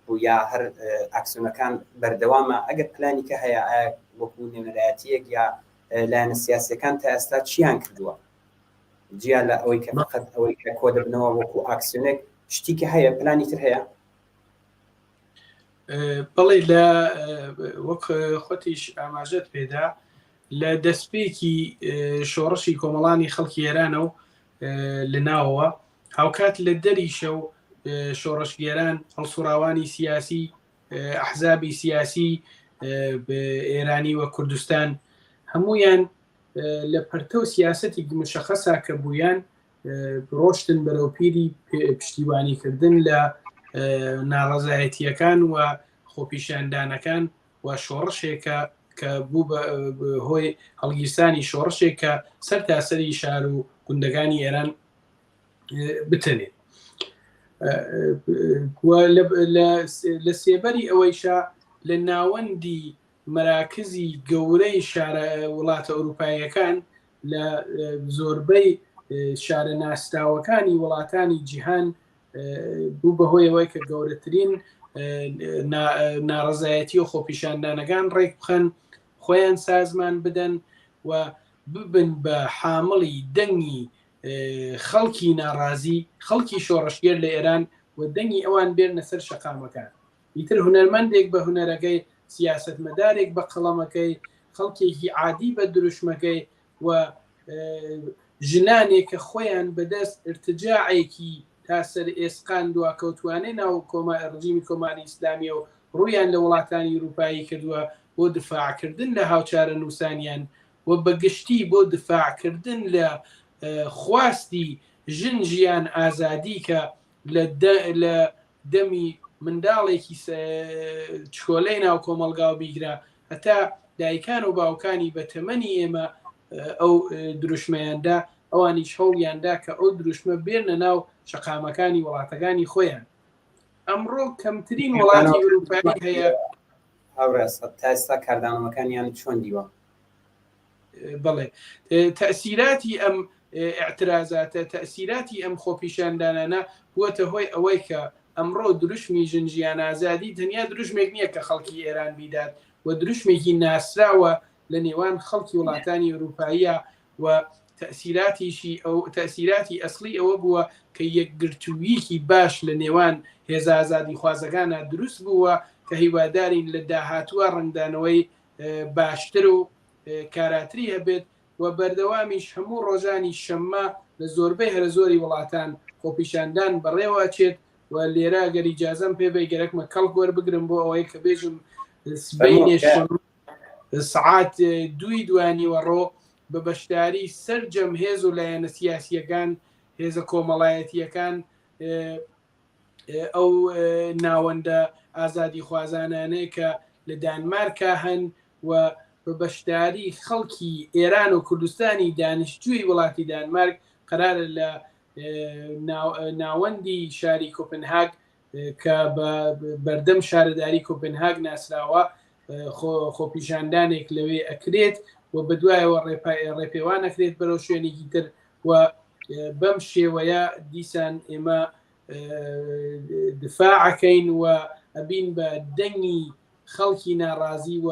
بوو یا هەر ئاکسیۆنەکان بەردەوامە ئەگەر پلانی کە هەیە ئایا وەکو نوێنەرایەتیەک یا لایەنە سیاسەکان تا ئێستا چیان کردووە جیا لە ئەوەی کە فقط ئەوەی کە کۆ دەبنەوە وەکو ئاکسیۆنێک شتی کە هەیە پلانی تر هەیە بەڵێ لە وەک خۆتیش ئاماژەت پێدا لە دەستپێکی شۆڕشی کۆمەڵانی خەڵکی ئێرانە و لە ناوەوە هاوکات لە دەریشە و شۆڕشگێران هەڵسوڕاوانی سیاسی ئەحزابی سیاسی ئێرانی و کوردستان هەمویان لە پەرتە و سیاستی مشخصا کە بوویان. ڕۆشتن بەرەو پیری پشتیوانیکردن لە ناڕەزایەتیەکان و خۆپیشاندانەکان و شۆڕشێکە کە بوو بە هۆی هەڵگیرسانی شۆڕشێک کە سەر تاسەری شار و گوندەکانی ئێران بتەنێت. لە سێبەری ئەوەیشا لە ناوەندی مەراکزی گەورەی شارە وڵاتە ئەوروپاییەکان لە زۆربەی شارە ناسراوەکانی وڵاتانی جیهان بوو بەهۆیەوەی کە گەورەترین ناڕزایەتی و خۆپیشاندانەکان ڕێک بخەن خۆیان سازمان بدەن و ببن بە حامڵی دەنگی خەڵکی ناڕازی خەڵکی شۆڕشگێر لە ئێران و دەنگی ئەوان بێنە سەر شەقامەکان ئیتر هونەرمەندێک بە هونەرەکەی، سیاسەتمەدارێک بە قەڵەمەکەی، خەڵکێکی عادی بە دروشمەکەی و ژنانێک کە خۆیان بەدەست ئیرتجاعێکی تا سەر ئێسقان دواکەوتوانەی ناو ڕژیمی کۆماری ئیسلامییە و ڕوویان لە وڵاتانی ئورووپایی کردووە بۆ دفاعکردن لە هاوچارەنووسانیان و بە گشتی بۆ دفاعکردن لە خواستی ژن ژیان ئازادی کە لە دەمی منداڵێکی چکۆلەی ناو کۆمەڵگاوە بیگرە هەتا دایکان و باوکانی بە تەمەنی ئێمە ئەو دروشمەیاندا ئەوانیش هەوڵیاندا کە ئەو دروشمە بێنە ناو شەقامەکانی وڵاتەکانی خۆیان ئەمڕۆ کەمترین وڵاتی ئەوروپایی هەیە هاوڕێ تا ئێستا کاردانەوەکانیان چۆن دیوە؟ بەڵێ تەسیراتی ئەم ئیعترازاتە، تەئسیراتی ئەم خۆپیشاندانانە بووەتە هۆی ئەوەی کە ئەمڕۆ دروشمی ژن ژیان ئازادی تەنیا دروشمێک نییە کە خەڵکی ئێران بیدات و دروشمێکی ناسراوە لە نێوان خەڵکی وڵاتانی ئورووپاییە و تەئسیراتیشی ئەو تەئسیراتی ئەسڵی ئەوە بووە کە یەکگرتووییکی باش لە نێوان هێزە ئازادیخوازەکانا دروست بووە کە هیوادارین لە داهاتووە ڕەنگدانەوەی باشتر و کاراتری هەبێت و بەردەوامیش هەموو ڕۆژانی شەممە لە زۆربەی هەرە زۆری وڵاتان خۆپیشاندان بەڕێوە ئەچێت و لێرە گەر ئیجازەم پێ بەی گەرەکمە کەڵک وەربگرم بۆ ئەوەی کە بێژم سبەینێ شەممە سەعات دووی دوانیوەڕۆ بە بەشداری سەرجەم هێز و لایەنە سیاسییەکان، هێزە کۆمەڵایەتییەکان، ئەو ناوەندە ئازادیخوازانانەی کە لە دانمارکا هەن و بە بەشداری خەڵکی ئێران و کوردستانی دانیشتووی وڵاتی دانمارک قەرارە لە ناوەندی شاری کۆپنهاگ کە بە بەردەم شارەداری کۆپنهاگ ناسراوە خۆپیشاندانێک لەوێ ئەکرێت و بەدوایەوە ڕێپێوان ئەکرێت بەرەو شوێنێکی تر و بەم شێوەیە دیسان ئێمە دفاعەکەین و ئەبین بە دەنگی خەڵکی ناڕازی و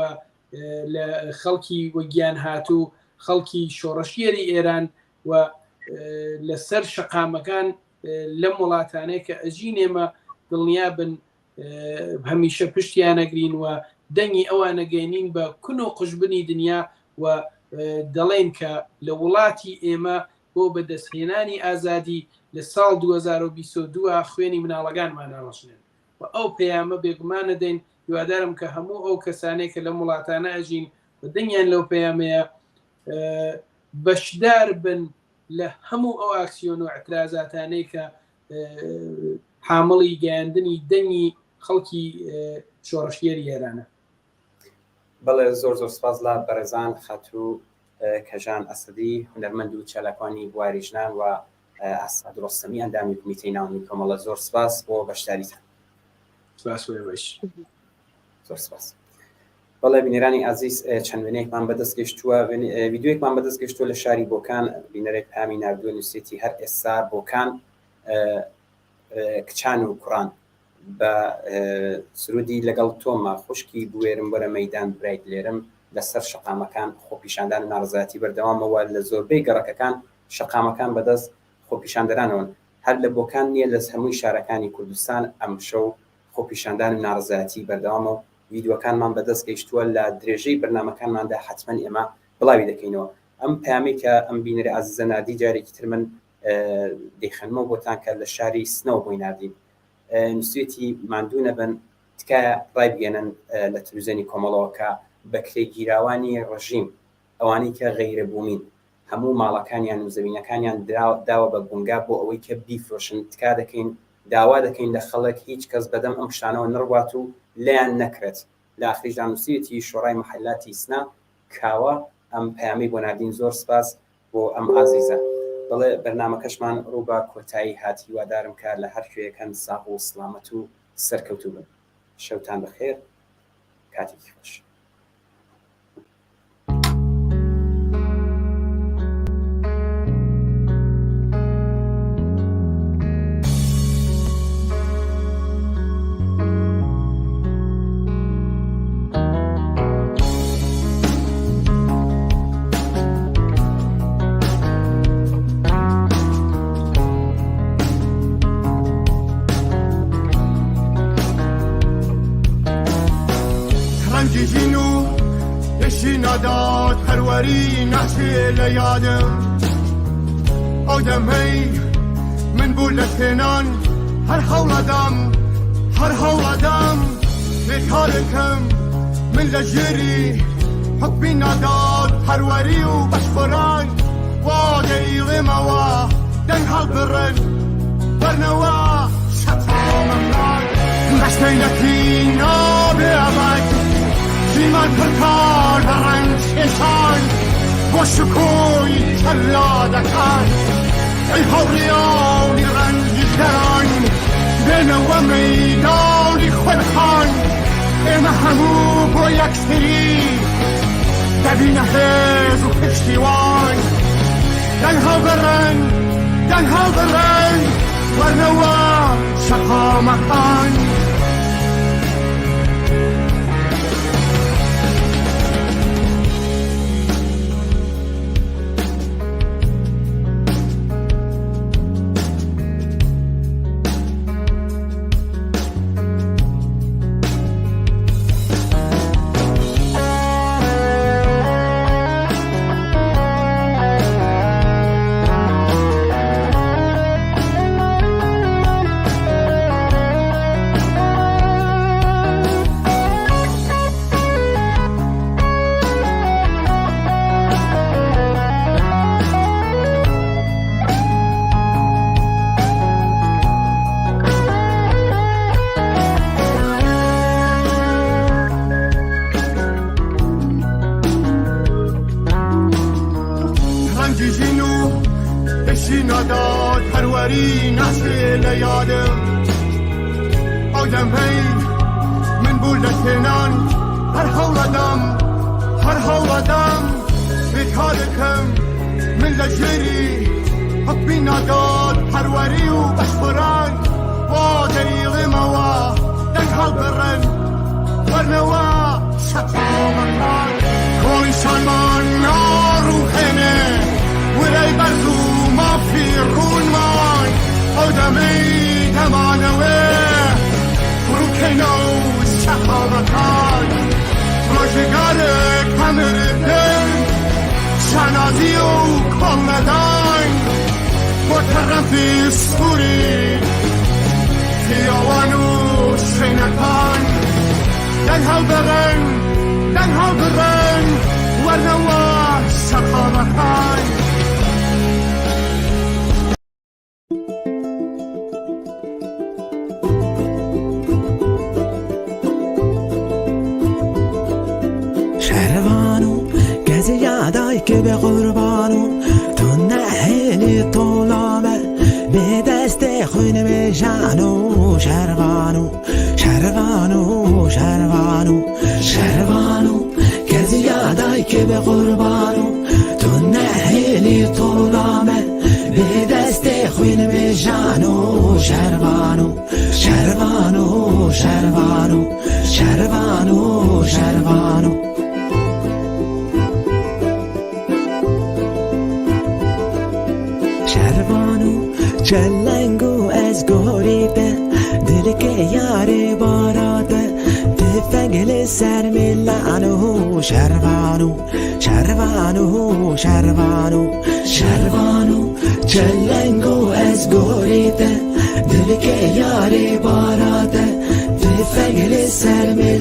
لە خەڵکی وەگیان هاتوو خەڵکی شۆڕشگێری ئێران و لەسەر شەقامەکان لەم وڵاتانەی کە ئەژین ئێمە دڵنیا بن هەمیشە پشتیانەگرین و دەنگی ئەوانەگەینین بە کون و قوژبنی دنیا و دەڵێن کە لە وڵاتی ئێمە بۆ بەدەستهێنانی ئازادی لە ساڵ 2022 خوێنی مناڵەکانمان ئەڕژنن و ئەو پەیامە بێگومان ئەدەین، هیوادارم کە هەموو ئەو کەسانەی کە لەم وڵاتانە ئەژین و دەنگیان لەو پەیامەیە بەشدار بن لە هەموو ئەو ئاکسیۆن و ئیعترازاتانەی کە حامڵی گەیاندنی دەنگی خەڵکی شۆڕشگێری ئێرانە. بەڵێ زۆر زۆر سپاس لە بەڕێزان خاتوو کەژان ئەسەدی هونەرمەند و چالاکوانی بواری ژنان و ئەسعەد ڕۆستەمی ئەندامی کۆمیتەی ناوەندی کۆمەڵە زۆر سپاس بۆ بەشداریتان. سپاس بۆ ئێوەش. زۆر سپاس. بەڵێ بینەرانی ئازیز چەند وێنەیەکمان بەدەست گەشتووە ڤیدیۆیەکمان بەدەست گەشتووە لە شاری بۆکان بینەرێک پامی ناردووە نووسێتی هەر ئێستا بۆکان کچان و کوڕان بە سرودی لەگەڵ تۆمە خوشکی بوێرم وەرە مەیدان برای دلێرم لەسەر شەقامەکان خۆپیشاندان و ناڕەزایەتی بەردەوامەوە لە زۆربەی گەڕەکەکان شەقامەکان بەدەست خۆپیشاندەرانەوەن هەر لە بۆکان نییە لە هەمووی شارەکانی کوردستان ئەمشەو خۆپیشاندان و ناڕەزایەتی بەردەوامە و ڤیدیۆکانمان بەدەست گەیشتووە لە درێژەی بەرنامەکانماندا حەتمەن ئێمە بڵاوی دەکەینەوە ئەم پەیامەی کە ئەم بینەرە ئازیزە ناردی جارێکی تر من دەیخەنمەوە بۆتان کە لە شاری سنەوە بۆی ناردین نووسویەتی ماندوو نەبن تکایە ڕایبگەێنن لە تلویزیۆنی کۆمەڵەوە کە بەکرێگیراوانی ڕژیم ئەوانەی کە غەیرە بوومین. هەموو ماڵەکانیان و زەوینەکانیان داوە بە بونگا بۆ ئەوەی کە بیفرۆشن. تکا دەکەین، داوا دەکەین لە خەڵک هیچ کەس بەدەم ئەم شتانەوە نەڕوات و لێیان نەکڕێت. لە ئاخریشدا نووسیویەتی شۆڕای مەحەلاتی سنە کاوە ئەم پەیامەی بۆ ناردین، زۆر سپاس بۆ ئەم ئازیزە. بەڵێ بەرنامەکەشمان ڕوو بە کۆتایی هات، هیوادارم کە لە هەر کوێیەکەن ساغ و سڵامەت و سەرکەوتوو بن. شەوتان بەخێر، کاتێکی خۆش. ڕەنجی ژین و ئێشی ناداد پەروەری ناچێ لە یادم ئەو دەمەی من بوو لە تێنان هەر هەوڵەدام هەر هەوڵەدام بێکارەکەم من لە ژێری حوکمی ناداد پەروەری و بەشخۆران وا دەیڵێمەوە دەنگ هەڵبڕن وەرنەوە شەقامەکان بەستەی لەتی نابێ ئەبەد ژیمان پڕکار بە ڕەنج کێشان بۆ شکۆی جەلادەکان ئەی هاوڕێیانی ڕەنجدەران بێنەوە مەیدانی خۆرخان ئێمە هەموو بۆ یەکتری دەبینە هێز و پشتیوان دەنگ هەڵبڕن دەنگ هەڵبڕن وەرنەوە شەقامەکان. ڕەنجی ژین و ئێشی ناداد پەروەری ناچێ لە یادم ئەو دەمەی من بوو لە تێنان هەر هەوڵەدام هەر هەوڵەدام بێکارەکەم من لە ژێری حوکمی ناداد پەروەری و بەشخۆران وا دەیڵێمەوە دەنگ هەڵبڕن وەرنەوە شەقامەکان کۆڵی شانمان ناڕووخێنێ ورەی بەرز و مافی ڕوونمان ئەو دەمەی دەمانەوێ ڕووکەینە و شەقامەکان ڕۆژگارێک هەمردن شانازی و کۆڵنەدان بۆ تەڕەفی سووری پیاوان و شوێنەکان دەنگ هەڵبڕن دەنگ هەڵبڕن وەرنەوە شەقامەکان. شەرڤان و کەزیا دایک بێ قوربان و تو نەهێلی تۆڵامە بێ دەستێ خوین مێژان و شەرڤان و شەرڤان و شەرڤان و شەرڤان و کەزیا دایک بێ قوربان و تو نەهێلی تۆڵامە بێ دەستێ خوین مێژان و شەرڤان و شەرڤان و شەرڤان و شەرڤان و شەرڤان و شەرڤان و چەلەنگ و ئەز گۆریتە دلکە یارێ باراتە تفەنگ لە سەر ملان و شەرڤان و شەرڤان و شەرڤان و شەرڤان و چەلەنگ و ئەز گۆریتە دلکە یارێ باراتە تفەنگ لە سەر ملان.